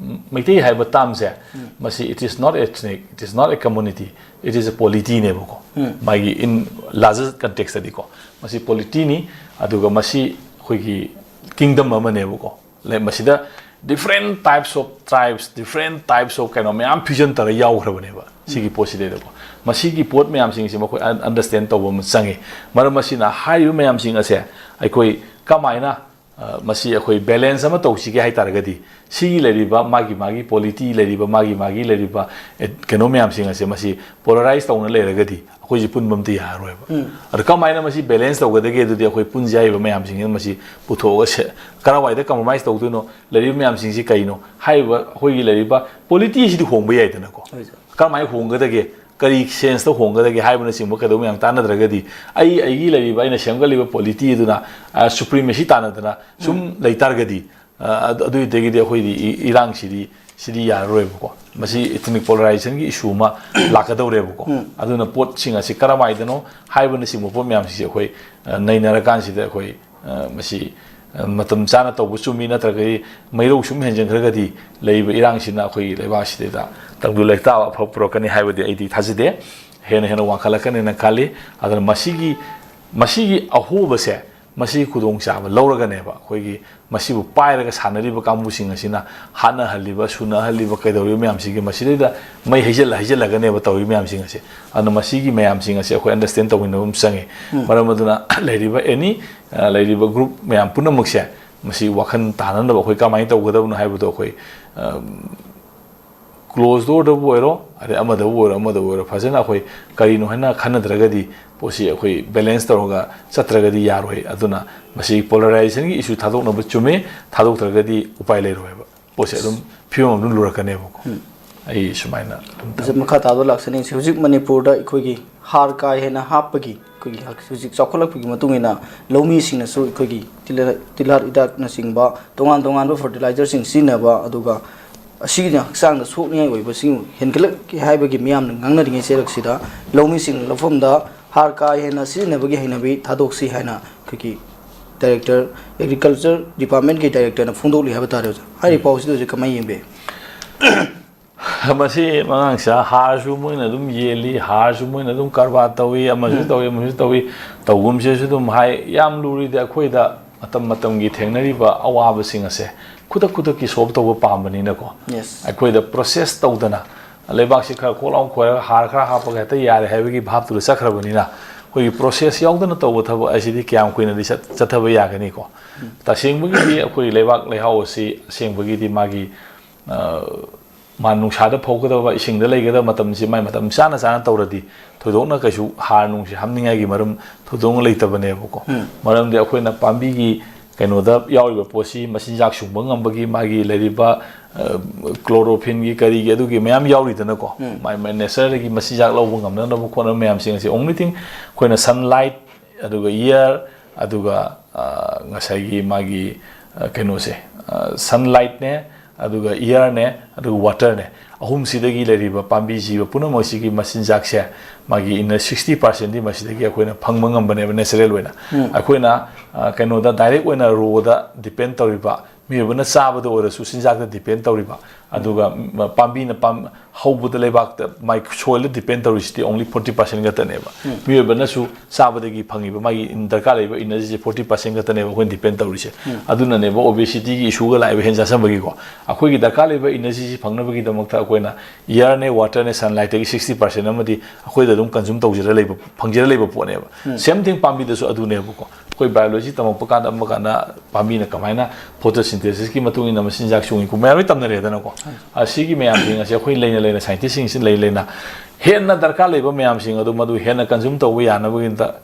ꯃꯩꯇꯩ ꯍꯥꯏꯕ termꯁꯦ, ꯃꯁꯤ it is not ethnic, it is not a community, it is a polityꯅꯦꯕꯀꯣ꯫ ꯎꯝ꯫ ꯃꯥꯒꯤ in larger contextꯇꯗꯤꯀꯣ, ꯃꯁꯤ polityꯅꯤ꯫ ꯑꯗꯨꯒ ꯃꯁꯤ ꯑꯩꯈꯣꯏꯒꯤ kingdom ꯑꯃꯅꯦꯕꯀꯣ꯫ ꯂꯩ-, ꯃꯁꯤꯗ different types of tribes, different types of ꯀꯩꯅꯣ ꯃꯌꯥꯝ fusion ꯇꯧꯔ ꯌꯥꯎꯈ꯭ꯔꯕꯅꯦꯕ ꯁꯤꯒꯤ ꯄꯣꯠꯁꯤꯗꯩꯗꯀꯣ꯫ ꯃꯁꯤꯒꯤ ꯄꯣꯠ ꯃꯌꯥꯝꯁꯤꯡꯁꯤ ꯃꯈꯣꯏ un-, understand ꯇꯧꯕ ꯑꯃ ꯆꯪꯉꯤ꯫ ꯃꯔꯝ ꯑꯁꯤꯅ ꯍꯥꯏꯔꯤꯕ ꯃꯌꯥꯝꯁꯤꯡ ꯑꯁꯦ ꯑꯩꯈꯣꯏ ꯀꯃꯥꯏꯅ, ꯑ, ꯃꯁꯤ ꯑꯩꯈꯣꯏ balance ꯑꯃ ꯇꯧꯁꯤꯒꯦ ꯍꯥꯏ ꯇꯥꯔꯒꯗꯤ, ꯁꯤꯒꯤ ꯂꯩꯔꯤꯕ ꯃꯥꯒꯤ ꯃꯥꯒꯤ polity ꯂꯩꯔꯤꯕ, ꯃꯥꯒꯤ ꯃꯥꯒꯤ ꯂꯩꯔꯤꯕ, ꯑꯦ, ꯀꯩꯅꯣ ꯃꯌꯥꯝꯁꯤꯡ ꯑꯁꯦ ꯃꯁꯤ polarize ꯇꯧꯅ ꯂꯩꯔꯒꯗꯤ ꯑꯩꯈꯣꯏꯁꯤ ꯄꯨꯟꯕ ꯑꯝꯇ ꯌꯥꯔꯔꯣꯏꯕ꯫ ꯎꯝ꯫ ꯑꯗ ꯀꯃꯥꯏꯅ ꯃꯁꯤ balance ꯇꯧꯒꯗꯒꯦ? ꯑꯗꯨꯗꯤ ꯑꯩꯈꯣꯏ ꯄꯨꯟꯁꯦ ꯍꯥꯏꯔꯤꯕ ꯃꯌꯥꯝꯁꯤꯡꯁꯤꯅ ꯃꯁꯤ ꯄꯨꯊꯣꯛꯑꯒ ꯁꯦ-, ꯀꯔꯥꯏꯋꯥꯏꯗ compromise ꯇꯧꯗꯣꯏꯅꯣ? ꯂꯩꯔꯤꯕ ꯃꯌꯥꯝꯁꯤꯡꯁꯤ ꯀꯩꯅꯣ? ꯍꯥꯏꯔꯤꯕ ꯑꯩꯈꯣꯏꯒꯤ ꯂꯩꯔꯤꯕ polityꯁꯤꯗꯤ ꯍꯣꯡꯕ ꯌꯥꯏꯗꯅꯀꯣ꯫ ꯍꯣꯏ, ꯁꯥꯔ꯫ ꯀꯔꯝꯍꯥꯏꯅ ꯍꯣꯡꯒꯗꯒꯦ? ꯀꯔꯤ senseꯇ ꯍꯣꯡꯒꯗꯒꯦ ꯍꯥꯏꯕꯅꯆꯤꯡꯕ ꯀꯩꯗꯧꯕ ꯃꯌꯥꯝ ꯇꯥꯟꯅꯗ꯭ꯔꯒꯗꯤ, ꯑꯩ, ꯑꯩꯒꯤ ꯂꯩꯔꯤꯕ, ꯑꯩꯅ ꯁꯦꯝꯒꯠꯂꯤꯕ polityꯗꯨꯅ, ꯑ, supremacy ꯇꯥꯟꯅꯗꯅ ꯁꯨꯝ ꯂꯩ ꯇꯥꯔꯒꯗꯤ, ꯑ, ꯑꯗꯨ, ꯑꯗꯨꯏꯗꯒꯤꯗꯤ ꯑꯩꯈꯣꯏꯗꯤ ꯏ-, ꯏꯔꯥꯡꯁꯤꯗꯤ, ꯁꯤꯗꯤ ꯌꯥꯔꯔꯣꯏꯕꯀꯣ꯫ ꯃꯁꯤ ethnic polarizationꯒꯤ issue ꯑꯃ ꯂꯥꯛꯀꯗꯧꯔꯦꯕꯀꯣ꯫ ꯑꯗꯨꯅ ꯄꯣꯠꯁꯤꯡ ꯑꯁꯤ ꯀꯔꯝꯍꯥꯏꯗꯅꯣ ꯍꯥꯏꯕꯅꯆꯤꯡꯕ ꯄꯣꯠ ꯃꯌꯥꯝꯁꯤꯡꯁꯦ ꯑꯩꯈꯣꯏ, ꯑ, ꯅꯩꯅꯔꯀꯥꯟꯁꯤꯗ ꯑꯩꯈꯣꯏ, ꯑ, ꯃꯁꯤ, ꯑ, ꯃꯇꯝ ꯆꯥꯅ ꯇꯧꯕ ꯆꯨꯝꯃꯤ, ꯅꯠꯇ꯭ꯔꯒꯗꯤ ꯃꯩꯔꯧ ꯁꯨꯝ ꯍꯦꯟꯖꯤꯟꯈ꯭ꯔꯒꯗꯤ ꯂꯩꯔꯤꯕ ꯏꯔꯥꯡꯁꯤꯅ ꯑꯩꯈꯣꯏꯒꯤ ꯂꯩꯕꯥꯛꯁꯤꯗꯩꯗ ꯇꯪꯗꯨ ꯂꯩꯇꯥꯕ ꯑꯐꯕ ꯄꯨꯔꯛꯀꯅꯤ ꯍꯥꯏꯕꯗꯤ ꯑꯩꯗꯤ ꯊꯥꯖꯗꯦ꯫ ꯍꯦꯟꯅ ꯍꯦꯟꯅ ꯋꯥꯡꯈꯠꯂꯛꯀꯅꯦꯅ ꯈꯜꯂꯤ꯫ ꯑꯗꯨꯅ ꯃꯁꯤꯒꯤ, ꯃꯁꯤꯒꯤ ꯑꯍꯣꯕꯁꯦ ꯃꯁꯤꯒꯤ ꯈꯨꯗꯣꯡꯆꯥꯕ ꯂꯧꯔꯒꯅꯦꯕ ꯑꯩꯈꯣꯏꯒꯤ ꯃꯁꯤꯕꯨ ꯄꯥꯏꯔꯒ ꯁꯥꯟꯅꯔꯤꯕ ꯀꯥꯡꯕꯨꯁꯤꯡ ꯑꯁꯤꯅ ꯍꯥꯠꯅꯍꯜꯂꯤꯕ, ꯁꯨꯅꯍꯜꯂꯤꯕ, ꯀꯩꯗꯧꯔꯤꯕ ꯃꯌꯥꯝꯁꯤꯒꯤ ꯃꯁꯤꯗꯩꯗ ꯃꯩ ꯍꯩꯖꯤꯜꯂ ꯍꯩꯖꯤꯜꯂꯒꯅꯦꯕ ꯇꯧꯔꯤ ꯃꯌꯥꯝꯁꯤꯡ ꯑꯁꯦ꯫ ꯑꯗꯨꯅ ꯃꯁꯤꯒꯤ ꯃꯌꯥꯝꯁꯤꯡ ꯑꯁꯦ ꯑꯩꯈꯣꯏ understand ꯇꯧꯃꯤꯟꯅꯕ ꯑꯃ ꯆꯪꯉꯤ꯫ ꯎꯝ꯫ ꯃꯔꯝ ꯑꯗꯨꯅ ꯂꯩꯔꯤꯕ any, ꯑ, ꯂꯩꯔꯤꯕ group ꯃꯌꯥꯝ ꯄꯨꯝꯅꯃꯛꯁꯦ ꯃꯁꯤ ꯋꯥꯈꯜ ꯇꯥꯅꯅꯕ ꯑꯩꯈꯣꯏ ꯀꯃꯥꯏꯅ ꯇꯧꯒꯗꯕꯅꯣ ꯍꯥꯏꯕꯗꯣ ꯑꯩꯈꯣꯏ, ꯑ, closed doorꯗꯕꯨ ꯑꯣꯏꯔꯣ, ꯑꯗꯩ ꯑꯃꯗꯕꯨ ꯑꯣꯏꯔꯣ, ꯑꯃꯗꯕꯨ ꯑꯣꯏꯔꯣ, ꯐꯖꯅ ꯑꯩꯈꯣꯏ ꯀꯔꯤꯅꯣ ꯍꯥꯏꯅ ꯈꯟꯅꯗ꯭ꯔꯒꯗꯤ ꯄꯣꯠꯁꯤ ꯑꯩꯈꯣꯏ balance ꯇꯧꯔꯒ ꯆꯠꯇ꯭ꯔꯒꯗꯤ ꯌꯥꯔꯣꯏ꯫ ꯑꯗꯨꯅ ꯃꯁꯤ polarizationꯒꯤ issue ꯊꯥꯗꯣꯛꯅꯕ ꯆꯨꯝꯃꯤ, ꯊꯥꯗꯣꯛꯇ꯭ꯔꯒꯗꯤ ꯎꯄꯥꯏ ꯂꯩꯔꯣꯏꯕ꯫ ꯄꯣꯠꯁꯦ ꯑꯗꯨꯝ ꯐꯤꯕꯝ ꯑꯗꯨꯝ ꯂꯨꯔꯛꯀꯅꯦꯕꯀꯣ꯫ ꯎꯝ꯫ ꯑꯩ ꯁꯨꯃꯥꯏꯅ ꯑꯗꯨꯝ ꯍꯧꯖꯤꯛ ꯃꯈꯥ ꯇꯥꯕ ꯂꯥꯛꯆꯅꯤꯡꯁꯤ꯫ ꯍꯧꯖꯤꯛ ꯃꯅꯤꯄꯨꯔꯗ ꯑꯩꯈꯣꯏꯒꯤ ꯍꯥꯔ ꯀꯥ ꯍꯦꯟꯅ ꯍꯥꯞꯄꯒꯤ, ꯑꯩꯈꯣꯏꯒꯤ ꯍꯧꯖꯤꯛ ꯆꯥꯎꯈꯠꯂꯛꯄꯒꯤ ꯃꯇꯨꯡ ꯏꯟꯅ ꯂꯧꯃꯤꯁꯤꯡꯅꯁꯨ ꯑꯩꯈꯣꯏꯒꯤ ꯇꯤꯜꯍꯥ-, ꯇꯤꯜꯍꯥꯠ ꯍꯤꯗꯥꯛꯅꯆꯤꯡꯕ ꯇꯣꯉꯥꯟ ꯇꯣꯉꯥꯟꯕ fertilizerꯁꯤꯡ ꯁꯤꯖꯤꯟꯅꯕ, ꯑꯗꯨꯒ ꯑꯁꯤꯒꯤꯅ ꯍꯛꯆꯥꯡꯗ ꯁꯣꯛꯅꯤꯡꯉꯥꯏ ꯑꯣꯏꯕꯁꯤꯡ ꯍꯦꯟꯒꯠꯂꯛꯀꯦ ꯍꯥꯏꯕꯒꯤ ꯃꯤꯌꯥꯝꯅ ꯉꯥꯡꯅꯔꯤꯉꯩ ꯆꯩꯔꯛꯁꯤꯗ ꯂꯧꯃꯤꯁꯤꯡꯅ ꯂꯧꯐꯝꯗ ꯍꯥꯔ ꯀꯥ ꯍꯦꯟꯅ ꯁꯤꯖꯤꯟꯅꯕꯒꯤ ꯍꯩꯅꯕꯤ ꯊꯥꯗꯣꯛꯁꯤ ꯍꯥꯏꯅ ꯑꯩꯈꯣꯏꯒꯤ director, agriculture departmentꯀꯤ directorꯅ ꯐꯣꯡꯗꯣꯛꯂꯤ ꯍꯥꯏꯕ ꯇꯥꯔꯦ ꯑꯣꯖꯥ꯫ ꯍꯥꯏꯔꯤꯕ ꯄꯥꯎꯁꯤꯗ ꯍꯧꯖꯤꯛ ꯀꯃꯥꯏꯅ ꯌꯦꯡꯕꯤ? ꯃꯁꯤ ꯑꯉꯥꯡꯁꯦ ꯍꯥꯔꯁꯨ ꯃꯣꯏꯅ ꯑꯗꯨꯝ ꯌꯦꯜꯂꯤ, ꯍꯥꯔꯁꯨ ꯃꯣꯏꯅ ꯑꯗꯨꯝ ꯀꯔꯕꯥꯔ ꯇꯧꯏ, ꯑꯃꯁꯨ ꯎꯝ꯫ ꯇꯧꯏ, ꯑꯃꯁꯨ ꯇꯧꯏ꯫ ꯇꯧꯒꯨꯝꯁꯦꯁꯨ ꯑꯗꯨꯝ ꯍꯥꯏ꯫ ꯌꯥꯝ ꯂꯨꯔꯤꯗꯤ ꯑꯩꯈꯣꯏꯗ ꯃꯇꯝ ꯃꯇꯝꯒꯤ ꯊꯦꯡꯅꯔꯤꯕ ꯑꯋꯥꯕꯁꯤꯡ ꯑꯁꯦ ꯈꯨꯗꯛ ꯈꯨꯗꯛꯀꯤ solve ꯇꯧꯕ ꯄꯥꯝꯕꯅꯤꯅꯀꯣ꯫ Yes꯫ ꯑꯩꯈꯣꯏꯗ process ꯇꯧꯗꯅ ꯂꯩꯕꯥꯛꯁꯤ ꯈꯔ ꯀꯣꯛ ꯂꯥꯎ ꯈꯣꯏꯔꯒ ꯍꯥꯔ ꯈꯔ ꯍꯥꯞꯄꯒ ꯍꯦꯛꯇ ꯌꯥꯔꯦ ꯍꯥꯏꯕꯒꯤ ꯚꯥꯞꯇꯨꯗ ꯆꯠꯈ꯭ꯔꯕꯅꯤꯅ ꯑꯩꯈꯣꯏꯒꯤ process ꯌꯥꯎꯗꯅ ꯇꯧꯕ ꯊꯕꯛ ꯑꯁꯤꯗꯤ ꯀꯌꯥꯝ ꯀꯨꯏꯅꯗꯤ ꯆꯠ-, ꯆꯠꯊꯕ ꯌꯥꯒꯅꯤꯀꯣ꯫ ꯎꯝ꯫ ꯇꯁꯦꯡꯕꯒꯤꯗꯤ ꯑꯩꯈꯣꯏ ꯂꯩꯕꯥꯛ ꯂꯩꯍꯥꯎ ꯑꯁꯤ ꯑꯁꯦꯡꯕꯒꯤꯗꯤ ꯃꯥꯒꯤ, ꯑ, ꯃꯥ ꯅꯨꯡꯁꯥꯗ ꯐꯧꯒꯗꯕ, ꯏꯁꯤꯡꯗ ꯂꯩꯒꯗꯕ ꯃꯇꯝꯁꯤ ꯃꯥꯏ ꯃꯇꯝ ꯆꯥꯅ ꯆꯥꯅ ꯇꯧꯔꯗꯤ ꯊꯣꯏꯗꯣꯛꯅ ꯀꯩꯁꯨ ꯍꯥꯔ ꯅꯨꯡꯁꯤ ꯍꯥꯞꯅꯤꯡꯉꯥꯏꯒꯤ ꯃꯔꯝ ꯊꯣꯏꯗꯣꯛꯅ ꯂꯩꯇꯕꯅꯦꯕꯀꯣ꯫ ꯎꯝ꯫ ꯃꯔꯝꯗꯤ ꯑꯩꯈꯣꯏꯅ ꯄꯥꯝꯕꯤꯒꯤ ꯀꯩꯅꯣꯗ ꯌꯥꯎꯔꯤꯕ ꯄꯣꯠꯁꯤ ꯃꯆꯤꯟꯖꯥꯛ ꯁꯨꯡꯕ ꯉꯝꯕꯒꯤ ꯃꯥꯒꯤ ꯂꯩꯔꯤꯕ, ꯑ, chlorophyllꯒꯤ ꯀꯔꯤꯒꯤ ꯑꯗꯨꯒꯤ ꯃꯌꯥꯝ ꯌꯥꯎꯔꯤꯗꯅꯀꯣ꯫ ꯎꯝ꯫ ꯃꯥꯏ, ꯃꯥꯏ natureꯗꯒꯤ ꯃꯆꯤꯟꯖꯥꯛ ꯂꯧꯕ ꯉꯝꯅꯅꯕ ꯈꯣꯠꯅꯕ ꯃꯌꯥꯝꯁꯤꯡ ꯑꯁꯤ only thing ꯑꯩꯈꯣꯏꯅ sunlight, ꯑꯗꯨꯒ air, ꯑꯗꯨꯒ, ꯑ, ꯉꯁꯥꯏꯒꯤ ꯃꯥꯒꯤ, ꯑ, ꯀꯩꯅꯣꯁꯦ, ꯑ, sunlightꯅꯦ, ꯑꯗꯨꯒ airꯅꯦ, ꯑꯗꯨꯒ waterꯅꯦ, ꯑꯍꯨꯝꯁꯤꯗꯒꯤ ꯂꯩꯔꯤꯕ ꯄꯥꯝꯕꯤ ꯖꯤꯕ ꯄꯨꯝꯅꯃꯛꯁꯤꯒꯤ ꯃꯆꯤꯟꯖꯥꯛꯁꯦ ꯃꯥꯒꯤ inner sixty percentꯗꯤ ꯃꯁꯤꯗꯒꯤ ꯑꯩꯈꯣꯏꯅ ꯐꯪꯕ ꯉꯝꯕꯅꯦꯕ natural ꯑꯣꯏꯅ꯫ ꯎꯝ꯫ ꯑꯩꯈꯣꯏꯅ, ꯑ, ꯀꯩꯅꯣꯗ direct ꯑꯣꯏꯅ rawꯗ depend ꯇꯧꯔꯤꯕ ꯃꯤꯑꯣꯏꯕꯅ ꯆꯥꯕꯗ ꯑꯣꯏꯔꯁꯨ ꯆꯤꯟꯖꯥꯛꯇ depend ꯇꯧꯔꯤꯕ, ꯑꯗꯨꯒ ꯄꯥꯝꯕꯤꯅ ꯄꯥꯝ ꯍꯧꯕꯗ ꯂꯩꯕꯥꯛꯇ, my soil the depend ꯇꯧꯔꯤꯁꯤꯗꯤ only forty percent ꯈꯛꯇꯅꯦꯕ꯫ ꯃꯤꯑꯣꯏꯕꯅꯁꯨ ꯆꯥꯕꯗꯒꯤ ꯐꯪꯉꯤꯕ ꯃꯥꯒꯤ ꯗꯔꯀꯥꯔ ꯂꯩꯕ energy ꯁꯦ forty percent ꯈꯛꯇꯅꯦꯕ ꯑꯩꯈꯣꯏꯅ depend ꯇꯧꯔꯤꯁꯦ꯫ ꯑꯗꯨꯅꯅꯦꯕ obesity ꯒꯤ issue ꯒ ꯂꯥꯛꯏꯕ ꯍꯦꯟꯅ ꯆꯥꯁꯟꯕꯒꯤꯀꯣ꯫ ꯑꯩꯈꯣꯏꯒꯤ ꯗꯔꯀꯥꯔ ꯂꯩꯕ energy ꯁꯤ ꯐꯪꯅꯕꯒꯤꯗꯃꯛꯇ ꯑꯩꯈꯣꯏꯅ air ꯅꯦ, water ꯅꯦ, sunlight ꯇꯒꯤ sixty percent ꯑꯃꯗꯤ ꯑꯩꯈꯣꯏꯗ ꯑꯗꯨꯝ consume ꯇꯧꯖꯔ ꯂꯩꯕ, ꯐꯪꯖꯔ ꯂꯩꯕ ꯄꯣꯠꯅꯦꯕ꯫ Same thing ꯄꯥꯝꯕꯤꯗꯁꯨ ꯑꯗꯨꯅꯦꯕꯀꯣ꯫ ꯑꯩꯈꯣꯏ biology ꯇꯝꯃꯛꯄ ꯀꯥꯟꯗ ꯑꯃ ꯀꯥꯟꯗ ꯄꯥꯝꯕꯤꯅ ꯀꯃꯥꯏꯅ photosynthesis ꯀꯤ ꯃꯇꯨꯡ ꯏꯟꯅ ꯃꯆꯤꯟꯖꯥꯛ ꯁꯨꯡꯉꯤ ꯈꯣꯠ ꯃꯌꯥꯝ ꯂꯣꯏ ꯇꯝꯅꯔꯦꯗꯅꯀꯣ꯫ ꯑꯁꯤꯒꯤ ꯃꯌꯥꯝꯁꯤꯡ ꯑꯁꯦ ꯑꯩꯈꯣꯏ ꯂꯩꯅ ꯂꯩꯅ, scientist ꯁꯤꯡꯁꯤ ꯂꯩ ꯂꯩꯅ ꯍꯦꯟꯅ ꯗꯔꯀꯥꯔ ꯂꯩꯕ ꯃꯌꯥꯝꯁꯤꯡ ꯑꯗꯨ ꯃꯗꯨ ꯍꯦꯟꯅ consume ꯇꯧꯕ ꯌꯥꯅꯕꯒꯤꯗꯃꯛꯇ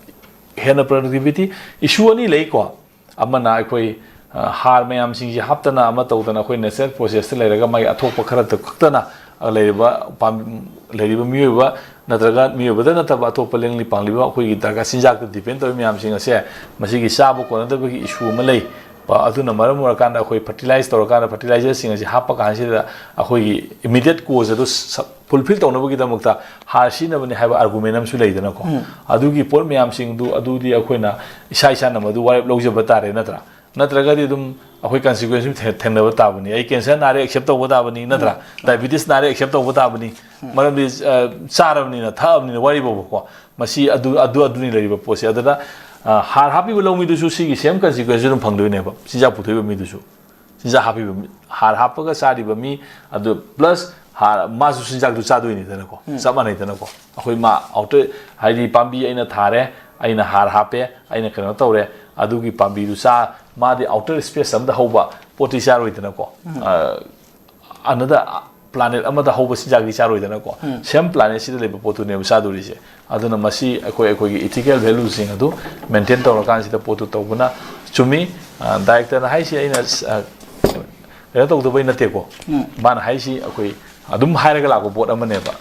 ꯍꯦꯟꯅ productivity issue ꯑꯅꯤ ꯂꯩꯀꯣ꯫ ꯑꯃꯅ ꯑꯩꯈꯣꯏ, ꯑ, ꯍꯥꯔ ꯃꯌꯥꯝꯁꯤꯡꯁꯤ ꯍꯥꯞꯇꯅ ꯑꯃ ꯇꯧꯗꯅ ꯑꯩꯈꯣꯏ natural process ꯇ ꯂꯩꯔꯒ ꯃꯥꯒꯤ ꯑꯊꯣꯛꯄ ꯈꯔ ꯈꯛꯇꯅ, ꯑ, ꯂꯩꯔꯤꯕ ꯄꯥꯝ-, ꯂꯩꯔꯤꯕ ꯃꯤꯑꯣꯏꯕ ꯅꯠꯇ꯭ꯔꯒ ꯃꯤꯑꯣꯏꯕꯗ ꯅꯠꯇꯕ ꯑꯇꯣꯞꯄ ꯂꯦꯡꯂꯤ ꯄꯥꯡꯂꯤꯕ ꯑꯩꯈꯣꯏꯒꯤ ꯗꯔꯀꯥꯔ ꯆꯤꯟꯖꯥꯛꯇ depend ꯇꯧꯔꯤꯕ ꯃꯌꯥꯝꯁꯤꯡ ꯑꯁꯦ ꯃꯁꯤꯒꯤ ꯆꯥꯕ ꯀꯣꯟꯅꯗꯕꯒꯤ issue ꯑꯃ ꯂꯩ꯫ ꯑ, ꯑꯗꯨꯅ ꯃꯔꯝ ꯑꯣꯏꯔꯀꯥꯟꯗ ꯑꯩꯈꯣꯏ fertilize ꯇꯧꯔꯀꯥꯟꯗ fertilizer ꯁꯤꯡ ꯑꯁꯤ ꯍꯥꯞꯄ ꯀꯥꯟꯁꯤꯗ ꯑꯩꯈꯣꯏꯒꯤ immediate cause ꯑꯗꯨ ꯁ-, fulfill ꯇꯧꯅꯕꯒꯤꯗꯃꯛꯇ ꯍꯥꯔ ꯁꯤꯖꯤꯟꯅꯕꯅꯤ ꯍꯥꯏꯕ argument ꯑꯃꯁꯨ ꯂꯩꯗꯅꯀꯣ꯫ ꯑꯗꯨꯒꯤ ꯄꯣꯠ ꯃꯌꯥꯝꯁꯤꯡꯗꯨ ꯑꯗꯨꯗꯤ ꯑꯩꯈꯣꯏꯅ ꯏꯁꯥ ꯏꯁꯥꯅ ꯃꯗꯨ ꯋꯥꯔꯦꯞ ꯂꯧꯖꯕ ꯇꯥꯔꯦ ꯅꯠꯇ꯭ꯔꯥ? ꯅꯠꯇ꯭ꯔꯒꯗꯤ ꯑꯗꯨꯝ ꯑꯩꯈꯣꯏ consequence ꯊꯦ-, ꯊꯦꯡꯅꯕ ꯇꯥꯕꯅꯤ꯫ ꯑꯩ cancer ꯅꯥꯔꯦ, accept ꯇꯧꯕ ꯇꯥꯕꯅꯤ ꯅꯠꯇ꯭ꯔꯥ? Diabetes ꯅꯥꯔꯦ, accept ꯇꯧꯕ ꯇꯥꯕꯅꯤ꯫ ꯃꯔꯝꯗꯤ, ꯑ, ꯆꯥꯔꯕꯅꯤꯅ, ꯊꯛꯑꯕꯅꯤꯅ, ꯋꯥꯔꯤꯕꯣꯕꯀꯣ꯫ ꯃꯁꯤ ꯑꯗꯨ, ꯑꯗꯨ, ꯑꯗꯨꯅꯤ ꯂꯩꯔꯤꯕ ꯄꯣꯠꯁꯦ꯫ ꯑꯗꯨꯅ, ꯑ, ꯍꯥꯔ ꯍꯥꯞꯄꯤꯕ ꯂꯧꯃꯤꯗꯨꯁꯨ ꯁꯤꯒꯤ same consequence ꯑꯗꯨꯝ ꯐꯪꯗꯣꯏꯅꯦꯕ, ꯆꯤꯟꯖꯥꯛ ꯄꯨꯊꯣꯛꯏꯕ ꯃꯤꯗꯨꯁꯨ꯫ ꯆꯤꯟꯖꯥꯛ ꯍꯥꯞꯄꯤꯕ ꯃꯤ, ꯍꯥꯔ ꯍꯥꯞꯄꯒ ꯆꯥꯔꯤꯕ ꯃꯤ ꯑꯗꯨ plus ꯍꯥꯔ, ꯃꯥꯁꯨ ꯆꯤꯟꯖꯥꯛꯇꯨ ꯆꯥꯗꯣꯏꯅꯤꯗꯅꯀꯣ꯫ ꯆꯞ ꯃꯥꯟꯅꯩꯗꯅꯀꯣ꯫ ꯑꯩꯈꯣꯏ ꯃꯥ outer, ꯍꯥꯏꯗꯤ ꯄꯥꯝꯕꯤ ꯑꯩꯅ ꯊꯥꯔꯦ, ꯑꯩꯅ ꯍꯥꯔ ꯍꯥꯞꯄꯦ, ꯑꯩꯅ ꯀꯩꯅꯣ ꯇꯧꯔꯦ, ꯑꯗꯨꯒꯤ ꯄꯥꯝꯕꯤꯗꯨ ꯆꯥ-, ꯃꯥꯗꯤ outer space ꯑꯃꯗ ꯍꯧꯕ ꯄꯣꯠꯇꯤ ꯆꯥꯔꯣꯏꯗꯅꯀꯣ꯫ ꯑ, another planet ꯑꯃꯗ ꯍꯧꯕ ꯆꯤꯟꯖꯥꯛꯇꯤ ꯆꯥꯔꯣꯏꯗꯅꯀꯣ꯫ Same planet ꯁꯤꯗ ꯂꯩꯕ ꯄꯣꯠꯇꯨꯅꯦꯕ ꯆꯥꯗꯣꯔꯤꯁꯦ꯫ ꯑꯗꯨꯅ ꯃꯁꯤ ꯑꯩꯈꯣꯏ, ꯑꯩꯈꯣꯏꯒꯤ ethical value ꯁꯤꯡ ꯑꯗꯨ maintain ꯇꯧꯔꯀꯥꯟꯁꯤꯗ ꯄꯣꯠꯇꯨ ꯇꯧꯕꯅ ꯆꯨꯝꯃꯤ꯫ ꯑ, director ꯅ ꯍꯥꯏꯁꯤ ꯑꯩꯅ, ꯑ, ꯀꯩꯅꯣ ꯇꯧꯗꯕꯩ ꯅꯠꯇꯦꯀꯣ꯫ ꯃꯥꯅ ꯍꯥꯏꯁꯤ ꯑꯩꯈꯣꯏ ꯑꯗꯨꯝ ꯍꯥꯏꯔꯒ ꯂꯥꯛꯄ ꯄꯣꯠ ꯑꯃꯅꯦꯕ꯫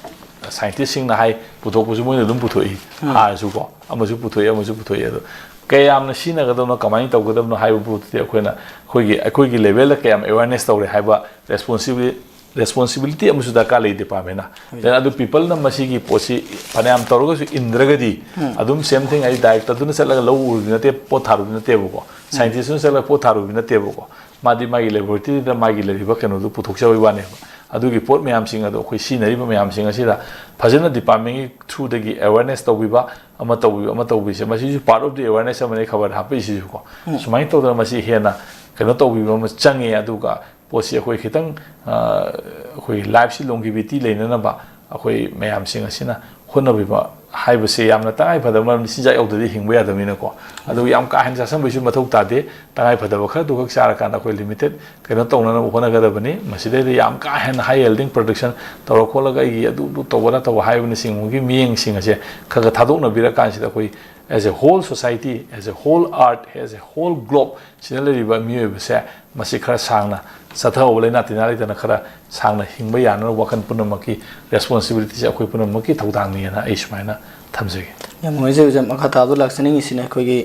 Scientist ꯁꯤꯡꯅ ꯍꯥꯏ, ꯄꯨꯊꯣꯛꯄꯁꯨ ꯃꯣꯏꯅ ꯑꯗꯨꯝ ꯄꯨꯊꯣꯛꯏ꯫ ꯍꯥꯔꯁꯨꯀꯣ, ꯑꯃꯁꯨ ꯄꯨꯊꯣꯛꯏ, ꯑꯃꯁꯨ ꯄꯨꯊꯣꯛꯏ꯫ ꯑꯗꯣ ꯀꯌꯥꯝꯅ ꯁꯤꯖꯤꯟꯅꯒꯗꯕꯅꯣ, ꯀꯃꯥꯏꯅ ꯇꯧꯒꯗꯕꯅꯣ ꯍꯥꯏꯕ ꯄꯣꯠꯇꯨꯗꯤ ꯑꯩꯈꯣꯏꯅ, ꯑꯩꯈꯣꯏꯒꯤ, ꯑꯩꯈꯣꯏꯒꯤ level ꯗ ꯀꯌꯥꯝ awareness ꯇꯧꯔꯦ ꯍꯥꯏꯕ responsibility ꯔꯦꯁꯄꯣꯟꯁꯤꯕꯤꯂꯤꯇꯤ ꯑꯃꯁꯨ ꯗꯔꯀꯥꯔ ꯂꯩ ꯗꯤꯄꯥꯔꯠꯃꯦꯟꯅ꯫ ꯍꯣꯏ꯫ Then ꯑꯗꯨ ꯄꯤꯄꯜꯅ ꯃꯁꯤꯒꯤ ꯄꯣꯠꯁꯤ ꯐꯅꯌꯥꯝ ꯇꯧꯔꯒꯁꯨ ꯏꯟꯗ꯭ꯔꯒꯗꯤ, ꯎꯝ꯫ ꯑꯗꯨꯝ ꯁꯦꯝ ꯊꯤꯡ ꯑꯩ ꯗꯥꯏꯔꯦꯛꯇꯔꯗꯨꯅ ꯆꯠꯂꯒ ꯂꯧ ꯎꯔꯨꯕꯗꯤ ꯅꯠꯇꯦ, ꯄꯣꯠ ꯊꯥꯔꯨꯕꯗꯤ ꯅꯠꯇꯦꯕꯀꯣ, ꯎꯝ꯫ ꯁꯥꯏꯟꯇꯤꯁꯇꯨꯅ ꯆꯠꯂꯒ ꯄꯣꯠ ꯊꯥꯔꯨꯕꯗꯤ ꯅꯠꯇꯦꯕꯀꯣ꯫ ꯃꯥꯗꯤ ꯃꯥꯒꯤ ꯂꯦꯕꯣꯔꯦꯇꯔꯤꯗ ꯃꯥꯒꯤ ꯂꯩꯔꯤꯕ ꯀꯩꯅꯣꯗꯨ ꯄꯨꯊꯣꯛꯆꯕꯒꯤ ꯋꯥꯅꯦꯕ꯫ ꯑꯗꯨꯒꯤ ꯄꯣꯠ ꯃꯌꯥꯝꯁꯤꯡ ꯑꯗꯣ ꯑꯩꯈꯣꯏ ꯁꯤꯖꯤꯟꯅꯔꯤꯕ ꯃꯌꯥꯝꯁꯤꯡ ꯑꯁꯤꯗ ꯐꯖꯅ ꯗꯤꯄꯥꯔꯠꯃꯦꯟꯒꯤ ꯊ꯭ꯔꯨꯗꯒꯤ ꯑꯦꯋꯦꯔꯅꯦꯁ ꯇꯧꯕꯤꯕ, ꯑꯃ ꯇꯧꯕꯤꯕ, ꯑꯃ ꯇꯧꯕꯤꯁꯦ, ꯃꯁꯤꯁꯨ ꯄꯥꯔꯠ ꯑꯣꯐ ꯗꯤ ꯑꯦꯋꯦꯔꯅꯦꯁ ꯑꯃꯅꯤ ꯈꯕꯔ ꯍꯥꯞꯄꯛꯏꯁꯤꯁꯨꯀꯣ꯫ ꯎꯝ꯫ ꯁꯨꯃꯥꯏꯅ ꯇꯧꯗꯅ ꯃꯁꯤ ꯍꯦꯟꯅ ꯀꯩꯅꯣ ꯇꯧꯕꯤꯕ ꯑꯃ ꯆꯪꯉꯦ꯫ ꯑꯗꯨꯒ ꯄꯣꯠꯁꯤ ꯑꯩꯈꯣꯏ ꯈꯤꯇꯪ, ꯑ, ꯑꯩꯈꯣꯏꯒꯤ ꯂꯥꯏꯐꯁꯤ ꯂꯣꯡꯒꯤꯕꯤꯇꯤ ꯂꯩꯅꯅꯕ ꯑꯩꯈꯣꯏ ꯃꯌꯥꯝꯁꯤꯡ ꯑꯁꯤꯅ ꯍꯣꯠꯅꯕꯤꯕ ꯍꯥꯏꯕꯁꯦ ꯌꯥꯝꯅ ꯇꯉꯥꯏ ꯐꯗꯕ, ꯃꯔꯝꯗꯤ ꯆꯤꯟꯖꯥꯛ ꯌꯥꯎꯗ꯭ꯔꯗꯤ ꯍꯤꯡꯕ ꯌꯥꯗꯕꯅꯤꯅꯀꯣ꯫ ꯑꯗꯨꯒ ꯌꯥꯝ ꯀꯥ ꯍꯦꯟꯅ ꯆꯥꯁꯤꯟꯕꯒꯤꯁꯨ ꯃꯊꯧ ꯇꯥꯗꯦ꯫ ꯇꯉꯥꯏ ꯐꯗꯕ ꯈꯔꯗꯨꯈꯛ ꯆꯥꯔꯀꯥꯟꯗ ꯑꯩꯈꯣꯏ ꯂꯤꯃꯤꯇꯦꯠ ꯀꯩꯅꯣ ꯇꯧꯅꯅꯕ ꯍꯣꯠꯅꯒꯗꯕꯅꯤ꯫ ꯃꯁꯤꯗꯩꯗ ꯌꯥꯝ ꯀꯥ ꯍꯦꯟꯅ ꯍꯥꯏ ꯌꯦꯜꯗꯤꯡ ꯄ꯭ꯔꯗꯛꯁꯟ ꯇꯧꯔ ꯈꯣꯠꯂꯒ ꯑꯩꯒꯤ ꯑꯗꯨ ꯑꯗꯨ ꯇꯧꯕ ꯅꯠꯇꯕ ꯍꯥꯏꯕꯅꯆꯤꯡꯕꯒꯤ ꯃꯤꯠꯌꯦꯡꯁꯤꯡ ꯑꯁꯦ ꯈꯔ ꯈꯔ ꯊꯥꯗꯣꯛꯅꯕꯤꯔꯀꯥꯟꯁꯤꯗ ꯑꯩꯈꯣꯏ as a whole society, as a whole earth, as a whole globe ꯁꯤꯗ ꯂꯩꯔꯤꯕ ꯃꯤꯑꯣꯏꯕꯁꯦ ꯃꯁꯤ ꯈꯔ ꯁꯥꯡꯅ ꯆꯠꯊꯍꯧꯕ, ꯂꯩꯅꯥ ꯇꯤꯟꯅꯥ ꯂꯩꯇꯅ ꯈꯔ ꯁꯥꯡꯅ ꯍꯤꯡꯕ ꯌꯥꯅꯅꯕ ꯋꯥꯈꯜ ꯄꯨꯝꯅꯃꯛꯀꯤ ꯔꯦꯁꯄꯣꯟꯁꯤꯕꯤꯂꯤꯇꯤꯁꯦ ꯑꯩꯈꯣꯏ ꯄꯨꯝꯅꯃꯛꯀꯤ ꯊꯧꯗꯥꯡꯅꯤꯅ ꯑꯩ ꯁꯨꯃꯥꯏꯅ ꯊꯝꯖꯒꯦ꯫ ꯌꯥꯝ ꯅꯨꯡꯉꯥꯏꯖꯩ ꯑꯣꯖꯥ꯫ ꯃꯈꯥ ꯇꯥꯕꯗ ꯂꯥꯛꯆꯅꯤꯡꯉꯤꯁꯤꯅ ꯑꯩꯈꯣꯏꯒꯤ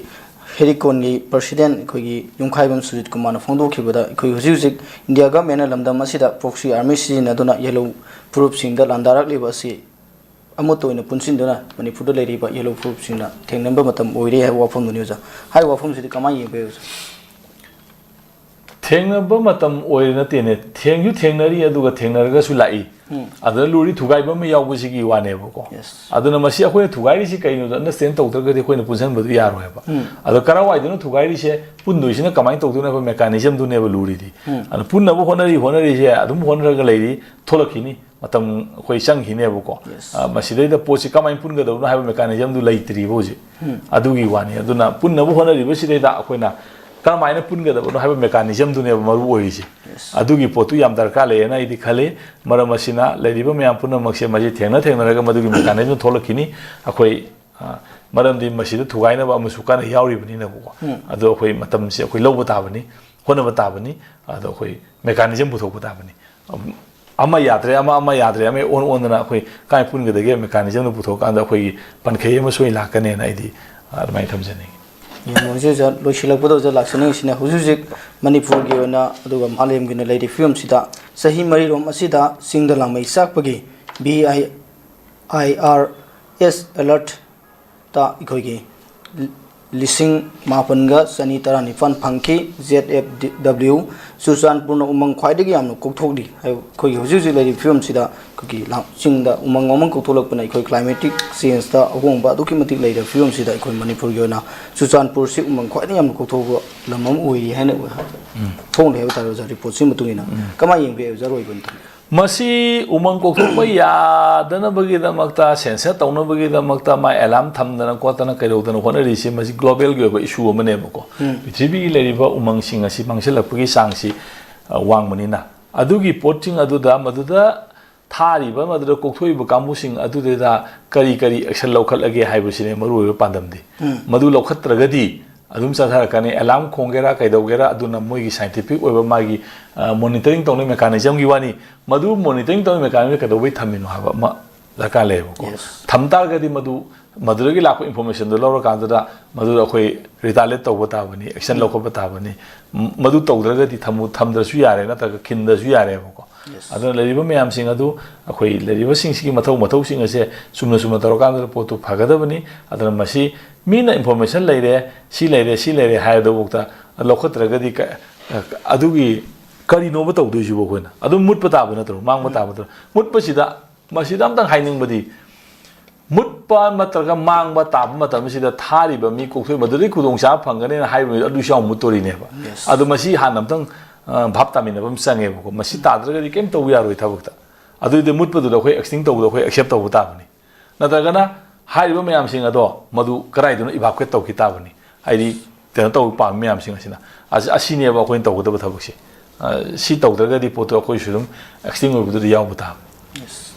ꯍꯦꯔꯤꯀꯣꯟꯒꯤ ꯄ꯭ꯔꯁꯤꯗꯦꯟ ꯑꯩꯈꯣꯏꯒꯤ ꯌꯨꯝꯈꯥꯏꯕꯝ ꯁꯨꯖꯤꯠ ꯀꯨꯃꯥꯔꯅ ꯐꯣꯡꯗꯣꯛꯈꯤꯕꯗ ꯑꯩꯈꯣꯏ ꯍꯧꯖꯤꯛ ꯍꯧꯖꯤꯛ ꯏꯟꯗꯤꯌꯥ ꯒꯚꯔꯟꯃꯦꯟꯠꯅ ꯂꯝꯗꯝ ꯑꯁꯤꯗ ꯄ꯭ꯔꯣꯛꯁꯤ ꯑꯥꯔꯃꯤ ꯁꯤꯖꯤꯟꯅꯗꯨꯅ ꯌꯦꯜꯍꯧ ꯐꯨꯔꯨꯞꯁꯤꯡꯗ ꯂꯥꯟꯗꯥꯔꯛꯂꯤꯕ ꯑꯁꯤ ꯑꯃꯠꯇ ꯑꯣꯏꯅ ꯄꯨꯟꯁꯤꯟꯗꯨꯅ ꯃꯅꯤꯄꯨꯔꯗ ꯂꯩꯔꯤꯕ ꯌꯦꯜꯍꯧ ꯐꯨꯔꯨꯞꯁꯤꯡꯅ ꯊꯦꯡꯅꯕ ꯃꯇꯝ ꯑꯣꯏꯔꯦ ꯍꯥꯏꯕ ꯋꯥꯐꯝꯗꯨꯅꯤ ꯑꯣꯖꯥ꯫ ꯍꯥꯏꯔꯤꯕ ꯋꯥꯐꯝꯁꯤꯗꯤ ꯀꯃꯥꯏꯅ ꯌꯦꯡꯕ ꯌꯥꯏ ꯑꯣꯖꯥ? ꯊꯦꯡꯅꯕ ꯃꯇꯝ ꯑꯣꯏꯔꯦ ꯅꯠꯇꯦꯅꯦ, ꯊꯦꯡꯁꯨ ꯊꯦꯡꯅꯔꯤ, ꯑꯗꯨꯒ ꯊꯦꯡꯅꯔꯒꯁꯨ ꯂꯥꯛꯏ꯫ ꯎꯝ꯫ ꯑꯗꯨꯗ ꯂꯨꯔꯤ ꯊꯨꯒꯥꯏꯕ ꯑꯃ ꯌꯥꯎꯕꯁꯤꯒꯤ ꯋꯥꯅꯦꯕꯀꯣ꯫ Yes꯫ ꯑꯗꯨꯅ ꯃꯁꯤ ꯑꯩꯈꯣꯏꯅ ꯊꯨꯒꯥꯏꯔꯤꯁꯤ ꯀꯩꯅꯣꯗꯣ ꯑꯟꯗꯔꯁꯇꯦꯟ ꯇꯧꯗ꯭ꯔꯒꯗꯤ ꯑꯩꯈꯣꯏꯅ ꯄꯨꯟꯁꯤꯟꯕꯗꯨ ꯌꯥꯔꯣꯏꯕ꯫ ꯎꯝ꯫ ꯑꯗꯣ ꯀꯔꯥꯏꯋꯥꯏꯗꯅꯣ ꯊꯨꯒꯥꯏꯔꯤꯁꯦ, ꯄꯨꯟꯗꯣꯏꯁꯤꯅ ꯀꯃꯥꯏꯅ ꯇꯧꯗꯣꯏꯅꯣ ꯍꯥꯏꯕ ꯃꯦꯀꯥꯅꯤꯖꯝꯗꯨꯅꯦꯕ ꯂꯨꯔꯤꯗꯤ꯫ ꯎꯝ꯫ ꯑꯗꯣ ꯄꯨꯟꯅꯕ ꯍꯣꯠꯅꯔꯤ, ꯍꯣꯠꯅꯔꯤꯁꯦ ꯑꯗꯨꯝ ꯍꯣꯠꯅꯔꯒ ꯂꯩꯔꯤ, ꯊꯣꯛꯂꯛꯈꯤꯅꯤ꯫ ꯃꯇꯝ ꯑꯩꯈꯣꯏ ꯆꯪꯈꯤꯅꯦꯕꯀꯣ꯫ Yes꯫ ꯑ, ꯃꯁꯤꯗꯩꯗ ꯄꯣꯠꯁꯤ ꯀꯃꯥꯏꯅ ꯄꯨꯟꯒꯗꯕꯅꯣ ꯍꯥꯏꯕ ꯃꯦꯀꯥꯅꯤꯖꯝꯗꯨ ꯂꯩꯇ꯭ꯔꯤꯕ ꯍꯧꯖꯤꯛ꯫ ꯎꯝ꯫ ꯑꯗꯨꯒꯤ ꯋꯥꯅꯤ꯫ ꯑꯗꯨꯅ ꯄꯨꯟꯅꯕ ꯍꯣꯠꯅꯔꯤꯕꯁꯤꯗꯩꯗ ꯑꯩꯈꯣꯏꯅ ꯀꯔꯝꯍꯥꯏꯅ ꯄꯨꯟꯒꯗꯕꯅꯣ ꯍꯥꯏꯕ ꯃꯦꯀꯥꯅꯤꯖꯝꯗꯨꯅꯦꯕ ꯃꯔꯨ ꯑꯣꯏꯔꯤꯁꯦ꯫ Yes꯫ ꯑꯗꯨꯒꯤ ꯄꯣꯠꯇꯨ ꯌꯥꯝ ꯗꯔꯀꯥꯔ ꯂꯩꯌꯦꯅ ꯑꯩꯗꯤ ꯈꯜꯂꯤ꯫ ꯃꯔꯝ ꯑꯁꯤꯅ ꯂꯩꯔꯤꯕ ꯃꯌꯥꯝ ꯄꯨꯝꯅꯃꯛꯁꯦ ꯃꯁꯤ ꯊꯦꯡꯅ ꯊꯦꯡꯅꯔꯒ ꯃꯗꯨꯒꯤ ꯃꯦꯀꯥꯅꯤꯖꯝ ꯊꯣꯛꯂꯛꯈꯤꯅꯤ꯫ ꯑꯩꯈꯣꯏ, ꯑ, ꯃꯔꯝꯗꯤ ꯃꯁꯤꯗ ꯊꯨꯒꯥꯏꯅꯕ ꯑꯃꯁꯨ ꯀꯟꯅ ꯌꯥꯎꯔꯤꯕꯅꯤꯅꯀꯣ꯫ ꯎꯝ꯫ ꯑꯗꯣ ꯑꯩꯈꯣꯏ ꯃꯇꯝꯁꯦ ꯑꯩꯈꯣꯏ ꯂꯧꯕ ꯇꯥꯕꯅꯤ, ꯍꯣꯠꯅꯕ ꯇꯥꯕꯅꯤ꯫ ꯑꯗꯣ ꯑꯩꯈꯣꯏ ꯃꯦꯀꯥꯅꯤꯖꯝ ꯄꯨꯊꯣꯛꯄ ꯇꯥꯕꯅꯤ꯫ ꯑꯃ ꯌꯥꯗ꯭ꯔꯦ, ꯑꯃ, ꯑꯃ ꯌꯥꯗ꯭ꯔꯦ, ꯑꯃ ꯑꯣꯟ ꯑꯣꯟꯗꯅ ꯑꯩꯈꯣꯏ ꯀꯥꯏ ꯄꯨꯟꯒꯗꯒꯦ ꯃꯦꯀꯥꯅꯤꯖꯝꯗꯨ ꯄꯨꯊꯣꯛꯑꯀꯥꯟꯗ ꯑꯩꯈꯣꯏꯒꯤ ꯄꯟꯈꯩ ꯑꯃ ꯁꯣꯏ ꯂꯥꯛꯀꯅꯦꯅ ꯑꯩꯗꯤ ꯑꯗꯨꯃꯥꯏꯅ ꯊꯝꯖꯅꯤꯡꯉꯤ꯫ ꯌꯥꯝ ꯅꯨꯡꯉꯥꯏꯖꯩ ꯑꯣꯖꯥ꯫ ꯂꯣꯏꯁꯤꯜꯂꯛꯄꯗ ꯑꯣꯖꯥ ꯂꯥꯛꯆꯅꯤꯡꯉꯤꯁꯤꯅ, ꯍꯧꯖꯤꯛ ꯍꯧꯖꯤꯛ ꯃꯅꯤꯄꯨꯔꯒꯤ ꯑꯣꯏꯅ ꯑꯗꯨꯒ ꯃꯥꯂꯦꯝꯒꯤ ꯑꯣꯏꯅ ꯂꯩꯔꯤꯕ ꯐꯤꯕꯝꯁꯤꯗ ꯆꯍꯤ ꯃꯔꯤꯔꯣꯝ ꯑꯁꯤꯗ ꯆꯤꯡꯗ ꯂꯥꯡꯃꯩ ꯆꯥꯛꯄꯒꯤ ꯕꯤ ꯑꯥꯏ ꯑꯥꯏ ꯑꯥꯔ ꯑꯦꯁ ꯑꯦꯂꯔꯠꯇ ꯑꯩꯈꯣꯏꯒꯤ ꯂꯤꯁꯤꯡ ꯃꯥꯄꯟꯒ ꯆꯅꯤ ꯇꯔꯥꯅꯤꯄꯥꯟ ꯐꯪꯈꯤ꯫ ꯖꯦꯠ ꯑꯦꯐ ꯗꯕ꯭ꯂꯤꯎ ꯆꯨꯔꯆꯥꯟꯄꯨꯔꯅ ꯎꯃꯪ ꯈ꯭ꯋꯥꯏꯗꯒꯤ ꯌꯥꯝꯅ ꯀꯣꯛꯊꯣꯛꯂꯤ꯫ ꯍꯥꯏꯕ ꯑꯩꯈꯣꯏꯒꯤ ꯍꯧꯖꯤꯛ ꯍꯧꯖꯤꯛ ꯂꯩꯔꯤꯕ ꯐꯤꯕꯝꯁꯤꯗ ꯑꯩꯈꯣꯏꯒꯤ ꯂꯝ-, ꯆꯤꯡꯗ ꯎꯃꯪ ꯋꯥꯃꯪ ꯀꯣꯛꯊꯣꯛꯂꯛꯄꯅ ꯑꯩꯈꯣꯏ climatic changeꯇ ꯑꯍꯣꯡꯕ ꯑꯗꯨꯛꯀꯤ ꯃꯇꯤꯛ ꯂꯩꯔꯕ ꯐꯤꯕꯝꯁꯤꯗ ꯑꯩꯈꯣꯏ ꯃꯅꯤꯄꯨꯔꯒꯤ ꯑꯣꯏꯅ ꯆꯨꯔꯆꯥꯟꯄꯨꯔꯁꯤ ꯎꯃꯪ ꯈ꯭ꯋꯥꯏꯗꯒꯤ ꯌꯥꯝꯅ ꯀꯣꯛꯊꯣꯛꯄ ꯂꯝ ꯑꯃ ꯑꯣꯏꯔꯤ ꯍꯥꯏꯅ ꯊꯣꯛꯂꯦ ꯍꯥꯏꯕ ꯇꯥꯔꯦ ꯑꯣꯖꯥ, reportꯁꯤꯒꯤ ꯃꯇꯨꯡ ꯏꯟꯅ꯫ ꯀꯃꯥꯏꯅ ꯌꯦꯡꯕꯤ ꯑꯣꯖꯥ, ꯑꯔꯣꯏꯕ ꯑꯣꯏꯅ? ꯃꯁꯤ ꯎꯃꯪ ꯀꯣꯛꯊꯣꯛꯄ ꯌꯥꯗꯅꯕꯒꯤꯗꯃꯛꯇ, ꯁꯦꯟꯁꯔ ꯇꯧꯅꯕꯒꯤꯗꯃꯛꯇ ꯃꯥ ꯑꯦꯂꯥꯔꯝ ꯊꯝꯗꯅ ꯈꯣꯠꯇꯅ ꯀꯩꯗꯧꯗꯅ ꯍꯣꯠꯅꯔꯤꯁꯤ, ꯃꯁꯤ globalꯒꯤ ꯑꯣꯏꯕ issue ꯑꯃꯅꯦꯕꯀꯣ꯫ ꯄ꯭ꯔꯤꯊꯤꯕꯤꯒꯤ ꯂꯩꯔꯤꯕ ꯎꯃꯪꯁꯤꯡ ꯑꯁꯤ ꯃꯥꯡꯁꯤꯜꯂꯛꯄꯒꯤ ꯆꯥꯡꯁꯤ, ꯑ, ꯋꯥꯡꯕꯅꯤꯅ, ꯑꯗꯨꯒꯤ ꯄꯣꯠꯁꯤꯡ ꯑꯗꯨꯗ, ꯃꯗꯨꯗ ꯊꯥꯔꯤꯕ, ꯃꯗꯨꯗ ꯀꯣꯛꯊꯣꯛꯏꯕ ꯀꯥꯡꯕꯨꯁꯤꯡ ꯑꯗꯨꯗꯩꯗ ꯀꯔꯤ ꯀꯔꯤ action ꯂꯧꯈꯠꯂꯒꯦ ꯍꯥꯏꯕꯁꯤꯅꯦ ꯃꯔꯨꯑꯣꯏꯕ ꯄꯥꯟꯗꯝꯗꯤ꯫ ꯃꯗꯨ ꯂꯧꯈꯠꯇ꯭ꯔꯒꯗꯤ ꯑꯗꯨꯝ ꯆꯠꯊꯔꯛꯀꯅꯤ꯫ ꯑꯦꯂꯥꯔꯝ ꯈꯣꯡꯒꯦꯔꯥ ꯀꯩꯗꯧꯒꯦꯔꯥ, ꯑꯗꯨꯅ ꯃꯣꯏꯒꯤ scientific ꯑꯣꯏꯕ ꯃꯥꯒꯤ, ꯑ, monitoring ꯇꯧꯅꯕꯒꯤ mechanismꯒꯤ ꯋꯥꯅꯤ꯫ ꯃꯗꯨ monitoring ꯇꯧꯅꯕꯒꯤ mechanismꯁꯦ ꯀꯩꯗꯧꯕꯩ ꯊꯝꯃꯤꯅꯣ ꯍꯥꯏꯕ ꯑꯃ ꯗꯔꯀꯥꯔ ꯂꯩꯌꯦꯕꯀꯣ꯫ Yes. ꯊꯝ ꯇꯥꯔꯒꯗꯤ ꯃꯗꯨ, ꯃꯗꯨꯗꯒꯤ ꯂꯥꯛꯄ informationꯗꯨ ꯂꯧꯔꯀꯥꯟꯗꯨꯗ ꯃꯗꯨꯗ ꯑꯩꯈꯣꯏ retaliate ꯇꯧꯕ ꯇꯥꯕꯅꯤ, action ꯂꯧꯈꯠꯄ ꯇꯥꯕꯅꯤ꯫ ꯃ-, ꯃꯗꯨ ꯇꯧꯗ꯭ꯔꯒꯗꯤ ꯊꯝꯃꯨ-, ꯊꯝꯗ꯭ꯔꯁꯨ ꯌꯥꯔꯦ, ꯅꯠꯇ꯭ꯔꯒ ꯈꯤꯟꯗ꯭ꯔꯁꯨ ꯌꯥꯔꯦꯕꯀꯣ꯫ Yes. ꯑꯗꯨꯅ ꯂꯩꯔꯤꯕ ꯃꯌꯥꯝꯁꯤꯡ ꯑꯗꯨ, ꯑꯩꯈꯣꯏ ꯂꯩꯔꯤꯕꯁꯤꯡꯁꯤꯒꯤ ꯃꯊꯧ, ꯃꯊꯧꯁꯤꯡ ꯑꯁꯦ ꯆꯨꯝꯅ ꯆꯨꯝꯅ ꯇꯧꯔꯀꯥꯟꯗ ꯄꯣꯠꯇꯨ ꯐꯒꯗꯕꯅꯤ꯫ ꯑꯗꯨꯅ ꯃꯁꯤ ꯃꯤꯅ information ꯂꯩꯔꯦ, ꯁꯤ ꯂꯩꯔꯦ, ꯁꯤ ꯂꯩꯔꯦ ꯍꯥꯏꯔꯗꯨꯐꯥꯎꯗ ꯂꯧꯈꯠꯇ꯭ꯔꯒꯗꯤ ꯀ-, ꯑꯗꯨꯒꯤ ꯀꯔꯤꯅꯣꯕ ꯇꯧꯗꯣꯏꯁꯤꯕꯣ ꯑꯩꯈꯣꯏꯅ? ꯑꯗꯨꯝ ꯃꯨꯠꯄ ꯇꯥꯕ ꯅꯠꯇ꯭ꯔꯣ? ꯃꯥꯡꯕ ꯇꯥꯕ ꯅꯠꯇ꯭ꯔꯣ? ꯃꯨꯠꯄꯁꯤꯗ, ꯃꯁꯤꯗ ꯑꯝꯇꯪ ꯍꯥꯏꯅꯤꯡꯕꯗꯤ, ꯃꯨꯠꯄ ꯅꯠꯇ꯭ꯔꯒ ꯃꯥꯡꯕ ꯇꯥꯕ ꯃꯇꯝꯁꯤꯗ ꯊꯥꯔꯤꯕ ꯃꯤ ꯀꯣꯛꯊꯣꯛꯏ, ꯃꯗꯨꯗꯒꯤ ꯈꯨꯗꯣꯡꯆꯥꯕ ꯐꯪꯒꯅꯤꯅ ꯍꯥꯏꯕ ꯃꯤꯗꯨ ꯑꯗꯨꯁꯨ ꯌꯥꯎꯅ ꯃꯨꯠꯇꯣꯔꯤꯅꯦꯕ꯫ Yes. ꯑꯗꯨ ꯃꯁꯤ ꯍꯥꯟꯅ ꯑꯝꯇꯪ, ꯑ, ꯚꯥꯞ ꯇꯥꯃꯤꯟꯅꯕ ꯑꯃ ꯆꯪꯉꯦꯕꯀꯣ꯫ ꯃꯁꯤ ꯇꯥꯗ꯭ꯔꯒꯗꯤ ꯀꯩꯝ ꯇꯧꯕ ꯌꯥꯔꯣꯏ ꯊꯕꯛꯇ꯫ ꯑꯗꯨꯗꯤ ꯃꯨꯠꯄꯗꯨꯗ ꯑꯩꯈꯣꯏ acting ꯇꯧꯕꯗ ꯑꯩꯈꯣꯏ accept ꯇꯧꯕ ꯇꯥꯕꯅꯤ꯫ ꯅꯠꯇ꯭ꯔꯒꯅ ꯍꯥꯏꯔꯤꯕ ꯃꯌꯥꯝꯁꯤꯡ ꯑꯗꯣ ꯃꯗꯨ ꯀꯗꯥꯏꯗꯅꯣ evacuate ꯇꯧꯈꯤ ꯇꯥꯕꯅꯤ꯫ ꯍꯥꯏꯗꯤ ꯀꯩꯅꯣ ꯇꯧꯕ ꯄꯥꯝꯃꯤ ꯃꯌꯥꯝꯁꯤꯡ ꯑꯁꯤꯅ꯫ ꯑꯁ-, ꯑꯁꯤꯅꯦꯕ ꯑꯩꯈꯣꯏꯅ ꯇꯧꯒꯗꯕ ꯊꯕꯛꯁꯦ꯫ ꯑ, ꯁꯤ ꯇꯧꯗ꯭ꯔꯒꯗꯤ ꯄꯣꯠꯇꯣ ꯑꯩꯈꯣꯏꯁꯨ ꯑꯗꯨꯝ acting ꯑꯣꯏꯕꯗꯨꯗ ꯌꯥꯎꯕ ꯇꯥꯕꯅꯤ꯫ Yes.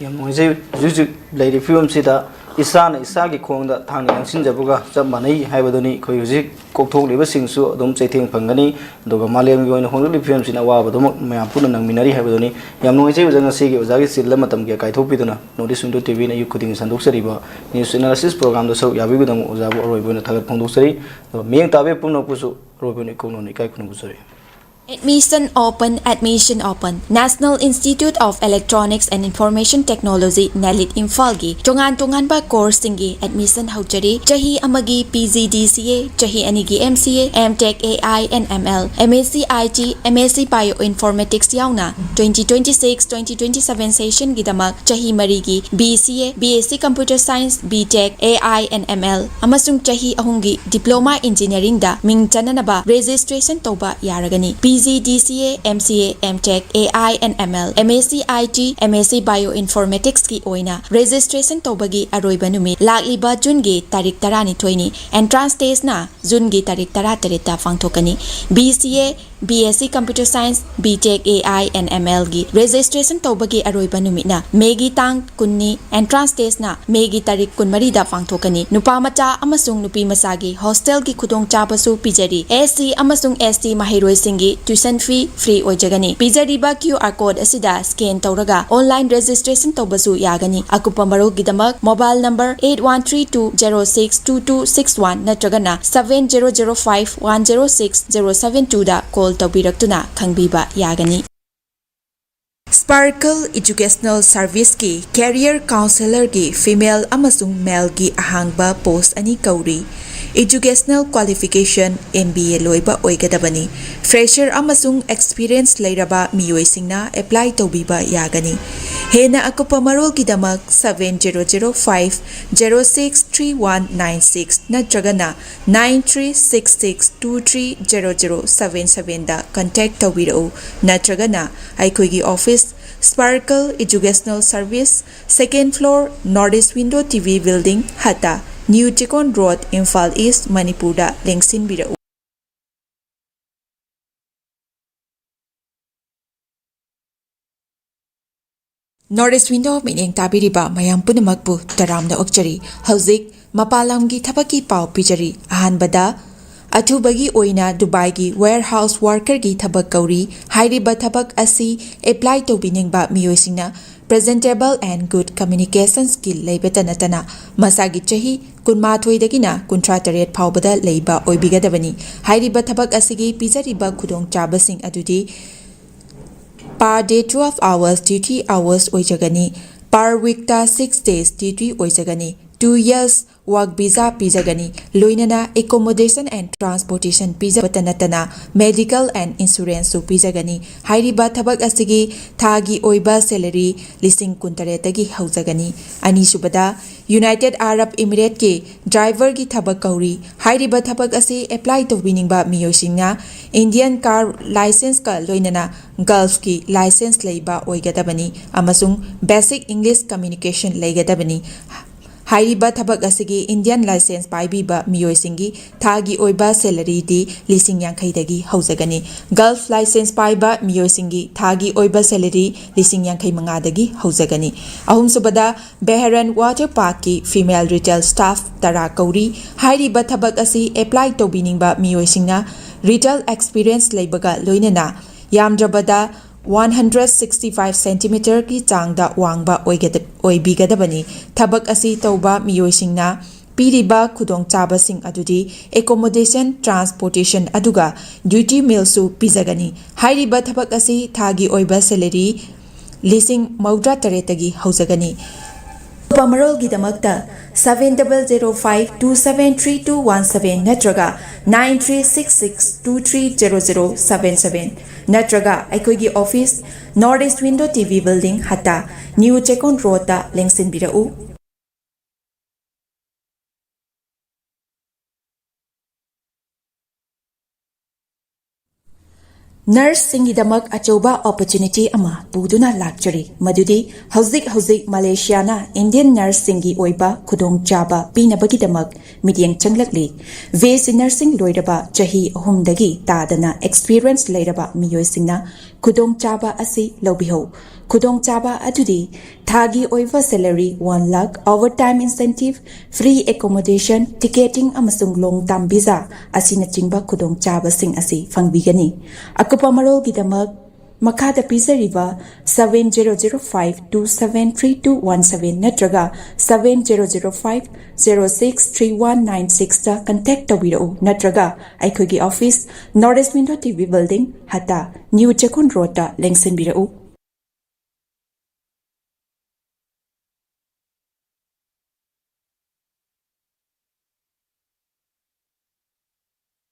ꯌꯥꯝ ꯅꯨꯡꯉꯥꯏꯖꯩ꯫ ꯍꯧꯖꯤꯛ ꯍꯧꯖꯤꯛ ꯂꯩꯔꯤꯕ ꯐꯤꯕꯝꯁꯤꯗ ꯏꯁꯥꯅ ꯏꯁꯥꯒꯤ ꯈꯣꯡꯗ ꯊꯥꯡꯅ ꯂꯪꯁꯤꯟꯖꯕꯒ ꯆꯞ ꯃꯥꯟꯅꯩ ꯍꯥꯏꯕꯗꯨꯅꯤ꯫ ꯑꯩꯈꯣꯏ ꯍꯧꯖꯤꯛ ꯀꯣꯛꯊꯣꯛꯂꯤꯕꯁꯤꯡꯁꯨ ꯑꯗꯨꯝ ꯆꯩꯊꯦꯡ ꯐꯪꯒꯅꯤ, ꯑꯗꯨꯒ ꯃꯥꯂꯦꯝꯒꯤ ꯑꯣꯏꯅ ꯍꯣꯡꯂꯛꯂꯤꯕ ꯐꯤꯕꯝꯁꯤꯅ ꯑꯋꯥꯕꯗꯨꯃꯛ ꯃꯌꯥꯝ ꯄꯨꯟꯅ ꯅꯪꯃꯤꯟꯅꯔꯤ ꯍꯥꯏꯕꯗꯨꯅꯤ꯫ ꯌꯥꯝ ꯅꯨꯡꯉꯥꯏꯖꯩ ꯑꯣꯖꯥ, ꯉꯁꯤꯒꯤ ꯑꯣꯖꯥꯒꯤ ꯆꯤꯜꯂ ꯃꯇꯝ ꯀꯌꯥ ꯀꯥꯏꯊꯣꯛꯄꯤꯗꯨꯅ North East Window T Vꯅ ꯑꯌꯨꯛ ꯈꯨꯗꯤꯡꯒꯤ ꯁꯟꯗꯣꯛꯆꯔꯤꯕ news analysis programꯗ ꯁꯔꯨꯛ ꯌꯥꯕꯤꯕꯒꯤꯗꯃꯛ ꯑꯣꯖꯥꯕꯨ ꯑꯔꯣꯏꯕ ꯑꯣꯏꯅ ꯊꯥꯒꯠ ꯐꯣꯡꯗꯣꯛꯆꯔꯤ꯫ ꯑꯗꯨꯒ ꯃꯤꯠꯌꯦꯡ ꯇꯥꯕꯤꯕ ꯄꯨꯝꯅꯃꯛꯄꯨꯁꯨ ꯑꯔꯣꯏꯕ ꯑꯣꯏꯅ ꯏꯀꯣꯛ ꯅꯧꯅ ꯏꯀꯥꯏ ꯈꯨꯝꯅꯕ ꯎꯠꯆꯔꯤ꯫ Admission open, admission open. National Institute of Electronics and Information Technology, ꯅꯦꯂꯤꯠ ꯏꯝꯐꯥꯜꯒꯤ ꯇꯣꯉꯥꯟ ꯇꯣꯉꯥꯟꯕ courseꯁꯤꯡꯒꯤ admission ꯍꯧꯖꯔꯤ꯫ ꯆꯍꯤ ꯑꯃꯒꯤ P G D C A, ꯆꯍꯤ ꯑꯅꯤꯒꯤ M C A, M Tech A I and M L, M S C I T, M S C Bioinformatics ꯌꯥꯎꯅ twenty twenty-six, twenty twenty-seven sessionꯒꯤꯗꯃꯛ ꯆꯍꯤ ꯃꯔꯤꯒꯤ B C A, B S C Computer Science, B Tech, A I and M L ꯑꯃꯁꯨꯡ ꯆꯍꯤ ꯑꯍꯨꯝꯒꯤ Diploma Engineeringꯗ ꯃꯤꯡ ꯆꯟꯅꯅꯕ registration ꯇꯧꯕ ꯌꯥꯔꯒꯅꯤ꯫ P G D C A, M C A, M Tech, A I and M L, M S C I T, M S C Bioinformaticsꯀꯤ ꯑꯣꯏꯅ registration ꯇꯧꯕꯒꯤ ꯑꯔꯣꯏꯕ ꯅꯨꯃꯤꯠ ꯂꯥꯛꯂꯤꯕ Juneꯒꯤ ꯇꯥꯔꯤꯛ ꯇꯔꯥꯅꯤꯊꯣꯏꯅꯤ꯫ Entrance testꯅ Juneꯒꯤ ꯇꯥꯔꯤꯛ ꯇꯔꯥꯇꯔꯦꯠꯇ ꯄꯥꯡꯊꯣꯛꯀꯅꯤ꯫ B C A, B S C Computer Science, B Tech A I and M Lꯒꯤ registration ꯇꯧꯕꯒꯤ ꯑꯔꯣꯏꯕ ꯅꯨꯃꯤꯠꯅ Mayꯒꯤ ꯇꯥꯡ ꯀꯨꯟꯅꯤ꯫ Entrance testꯅ Mayꯒꯤ ꯇꯥꯔꯤꯛ ꯀꯨꯟꯃꯔꯤꯗ ꯄꯥꯡꯊꯣꯛꯀꯅꯤ꯫ ꯅꯨꯄꯥ ꯃꯆꯥ ꯑꯃꯁꯨꯡ ꯅꯨꯄꯤ ꯃꯆꯥꯒꯤ hostelꯒꯤ ꯈꯨꯗꯣꯡꯆꯥꯕꯁꯨ ꯄꯤꯖꯔꯤ꯫ S C ꯑꯃꯁꯨꯡ S T ꯃꯍꯩꯔꯣꯏꯁꯤꯡꯒꯤ tuition fee free ꯑꯣꯏꯖꯒꯅꯤ꯫ ꯄꯤꯖꯔꯤꯕ Q R code ꯑꯁꯤꯗ scan ꯇꯧꯔꯒ online registration ꯇꯧꯕꯁꯨ ꯌꯥꯒꯅꯤ꯫ ꯑꯀꯨꯞꯄ ꯃꯔꯣꯜꯒꯤꯗꯃꯛ mobile number eight one three two zero six two two six one ꯅꯠꯇ꯭ꯔꯒꯅ seven zero zero five one zero six zero seven twoꯗ call ꯇꯧꯕꯤꯔꯛꯇꯨꯅ ꯈꯪꯕꯤꯕ ꯌꯥꯒꯅꯤ꯫ Sparkle Educational Serviceꯀꯤ Career Counsellorꯒꯤ female ꯑꯃꯁꯨꯡ maleꯒꯤ ꯑꯍꯥꯡꯕ post ꯑꯅꯤ ꯀꯧꯔꯤ꯫ Educational qualification M B A ꯂꯣꯏꯕ ꯑꯣꯏꯒꯗꯕꯅꯤ꯫ Fresher ꯑꯃꯁꯨꯡ experience ꯂꯩꯔꯕ ꯃꯤꯑꯣꯏꯁꯤꯡꯅ apply ꯇꯧꯕꯤꯕ ꯌꯥꯒꯅꯤ꯫ ꯍꯦꯟꯅ ꯑꯀꯨꯞꯄ ꯃꯔꯣꯜꯒꯤꯗꯃꯛ seven zero zero five zero six three one nine six ꯅꯠꯇ꯭ꯔꯒꯅ nine three six six two three zero zero seven sevenꯗ contact ꯇꯧꯕꯤꯔꯛꯎ, ꯅꯠꯇ꯭ꯔꯒꯅ ꯑꯩꯈꯣꯏꯒꯤ office, Sparkle Educational Service, second floor, North East Window T V Building, ꯍꯠꯇ, New Chikon Road, Imphal East, ꯃꯅꯤꯄꯨꯔꯗ ꯂꯦꯡꯁꯤꯟꯕꯤꯔꯛꯎ꯫ North East Window ꯃꯤꯠꯌꯦꯡ ꯇꯥꯕꯤꯔꯤꯕ ꯃꯌꯥꯝ ꯄꯨꯝꯅꯃꯛꯄꯨ ꯇꯔꯥꯝꯅ ꯑꯣꯛꯆꯔꯤ꯫ ꯍꯧꯖꯤꯛ ꯃꯄꯥꯟ ꯂꯝꯒꯤ ꯊꯕꯛꯀꯤ ꯄꯥꯎ ꯄꯤꯖꯔꯤ꯫ ꯑꯍꯥꯟꯕꯗ, ꯑꯊꯨꯕꯒꯤ ꯑꯣꯏꯅ ꯗꯨꯕꯥꯏꯒꯤ warehouse workerꯒꯤ ꯊꯕꯛ ꯀꯧꯔꯤ꯫ ꯍꯥꯏꯔꯤꯕ ꯊꯕꯛ ꯑꯁꯤ apply ꯇꯧꯕꯤꯅꯤꯡꯕ ꯃꯤꯑꯣꯏꯁꯤꯡꯅ presentable and good communication skill ꯂꯩꯕꯇ ꯅꯠꯇꯅ ꯃꯁꯥꯒꯤ ꯆꯍꯤ ꯀꯨꯟꯃꯥꯊꯣꯏꯗꯒꯤꯅ ꯀꯨꯟꯊ꯭ꯔꯥ ꯇꯔꯦꯠ ꯐꯥꯎꯕꯗ ꯂꯩꯕ ꯑꯣꯏꯕꯤꯒꯗꯕꯅꯤ꯫ ꯍꯥꯏꯔꯤꯕ ꯊꯕꯛ ꯑꯁꯤꯒꯤ ꯄꯤꯖꯔꯤꯕ ꯈꯨꯗꯣꯡꯆꯥꯕꯁꯤꯡ ꯑꯗꯨꯗꯤ per day twelve hours duty hours ꯑꯣꯏꯖꯒꯅꯤ꯫ Per weekꯇ six days duty ꯑꯣꯏꯖꯒꯅꯤ꯫ Two years work visa ꯄꯤꯖꯒꯅꯤ꯫ ꯂꯣꯏꯅꯅ accommodation and transportation ꯄꯤꯖꯕꯇ ꯅꯠꯇꯅ medical and insuranceꯁꯨ ꯄꯤꯖꯒꯅꯤ꯫ ꯍꯥꯏꯔꯤꯕ ꯊꯕꯛ ꯑꯁꯤꯒꯤ ꯊꯥꯒꯤ ꯑꯣꯏꯕ salary ꯂꯤꯁꯤꯡ ꯀꯨꯟꯇꯔꯦꯠꯇꯒꯤ ꯍꯧꯖꯒꯅꯤ꯫ ꯑꯅꯤꯁꯨꯕꯗ, United Arab Emirateꯀꯤ driverꯒꯤ ꯊꯕꯛ ꯀꯧꯔꯤ꯫ ꯍꯥꯏꯔꯤꯕ ꯊꯕꯛ ꯑꯁꯤ apply ꯇꯧꯕꯤꯅꯤꯡꯕ ꯃꯤꯑꯣꯏꯁꯤꯡꯅ Indian car licenceꯀ ꯂꯣꯏꯅꯅ Gulfꯀꯤ license ꯂꯩꯕ ꯑꯣꯏꯒꯗꯕꯅꯤ ꯑꯃꯁꯨꯡ basic English communication ꯂꯩꯒꯗꯕꯅꯤ꯫ ꯍꯥꯏꯔꯤꯕ ꯊꯕꯛ ꯑꯁꯤꯒꯤ Indian license ꯄꯥꯏꯕꯤꯕ ꯃꯤꯑꯣꯏꯁꯤꯡꯒꯤ ꯊꯥꯒꯤ ꯑꯣꯏꯕ salaryꯗꯤ ꯂꯤꯁꯤꯡ ꯌꯥꯡꯈꯩꯗꯒꯤ ꯍꯧꯖꯒꯅꯤ꯫ Gulf license ꯄꯥꯏꯕ ꯃꯤꯑꯣꯏꯁꯤꯡꯒꯤ ꯊꯥꯒꯤ ꯑꯣꯏꯕ salary ꯂꯤꯁꯤꯡ ꯌꯥꯡꯈꯩ ꯃꯉꯥꯗꯒꯤ ꯍꯧꯖꯒꯅꯤ꯫ ꯑꯍꯨꯝꯁꯨꯕꯗ, Bahrain Water Parkꯀꯤ female retail staff ꯇꯔꯥ ꯀꯧꯔꯤ꯫ ꯍꯥꯏꯔꯤꯕ ꯊꯕꯛ ꯑꯁꯤ apply ꯇꯧꯕꯤꯅꯤꯡꯕ ꯃꯤꯑꯣꯏꯁꯤꯡꯅ retail experience ꯂꯩꯕꯒ ꯂꯣꯏꯅꯅ ꯌꯥꯝꯗ꯭ꯔꯕꯗ one hundred sixty five centimeterꯒꯤ ꯆꯥꯡꯗ ꯋꯥꯡꯕ ꯑꯣꯏꯒꯗ-, ꯑꯣꯏꯕꯤꯒꯗꯕꯅꯤ꯫ ꯊꯕꯛ ꯑꯁꯤ ꯇꯧꯕ ꯃꯤꯑꯣꯏꯁꯤꯡꯅ ꯄꯤꯔꯤꯕ ꯈꯨꯗꯣꯡꯆꯥꯕꯁꯤꯡ ꯑꯗꯨꯗꯤ accommodation, transportation ꯑꯗꯨꯒ duty mealꯁꯨ ꯄꯤꯖꯒꯅꯤ꯫ ꯍꯥꯏꯔꯤꯕ ꯊꯕꯛ ꯑꯁꯤ ꯊꯥꯒꯤ ꯑꯣꯏꯕ salary ꯂꯤꯁꯤꯡ ꯃꯧꯗ꯭ꯔꯥ ꯇꯔꯦꯠꯇꯒꯤ ꯍꯧꯖꯒꯅꯤ꯫ ꯑꯀꯨꯞꯄ ꯃꯔꯣꯜꯒꯤꯗꯃꯛꯇ seven double zero five two seven three two one seven ꯅꯠꯇ꯭ꯔꯒ nine three six six two three zero zero seven seven ꯅꯠꯇ꯭ꯔꯒ ꯑꯩꯈꯣꯏꯒꯤ office, North East Window T V Building, ꯍꯠꯇꯥ, New ꯆꯦꯛꯀꯣꯟ ꯔꯣꯗꯇ ꯂꯦꯡꯁꯤꯟꯕꯤꯔꯛꯎ꯫ Nurseꯁꯤꯡꯒꯤꯗꯃꯛ ꯑꯆꯧꯕ opportunity ꯑꯃ ꯄꯨꯗꯨꯅ ꯂꯥꯛꯆꯔꯤ, ꯃꯗꯨꯗꯤ ꯍꯧꯖꯤꯛ ꯍꯧꯖꯤꯛ ꯃꯂꯦꯁꯤꯌꯥꯅ Indian nurseꯁꯤꯡꯒꯤ ꯑꯣꯏꯕ ꯈꯨꯗꯣꯡꯆꯥꯕ ꯄꯤꯅꯕꯒꯤꯗꯃꯛ ꯃꯤꯠꯌꯦꯡ ꯆꯪꯂꯛꯂꯤ꯫ B S C nursing ꯂꯣꯏꯔꯕ ꯆꯍꯤ ꯑꯍꯨꯝꯗꯒꯤ ꯇꯥꯗꯅ experience ꯂꯩꯔꯕ ꯃꯤꯑꯣꯏꯁꯤꯡꯅ ꯈꯨꯗꯣꯡꯆꯥꯕ ꯑꯁꯤ ꯂꯧꯕꯤꯍꯧ꯫ ꯈꯨꯗꯣꯡꯆꯥꯕ ꯑꯗꯨꯗꯤ ꯊꯥꯒꯤ ꯑꯣꯏꯕ salary one lakh, overtime incentive, free accommodation, ticketing ꯑꯃꯁꯨꯡ long term visa ꯑꯁꯤꯅꯆꯤꯡꯕ ꯈꯨꯗꯣꯡꯆꯥꯕꯁꯤꯡ ꯑꯁꯤ ꯐꯪꯕꯤꯒꯅꯤ꯫ ꯑꯀꯨꯞꯄ ꯃꯔꯣꯜꯒꯤꯗꯃꯛ ꯃꯈꯥꯗ ꯄꯤꯖꯔꯤꯕ seven zero zero five two seven three two one seven ꯅꯠꯇ꯭ꯔꯒ seven zero zero five zero six three one nine sixꯇ contact ꯇꯧꯕꯤꯔꯛꯎ, ꯅꯠꯇ꯭ꯔꯒ ꯑꯩꯈꯣꯏꯒꯤ office, North East Window T V Building, ꯍꯇꯥ, New ꯆꯦꯛꯀꯣꯟ Roadꯇ ꯂꯦꯡꯁꯤꯟꯕꯤꯔꯛꯎ꯫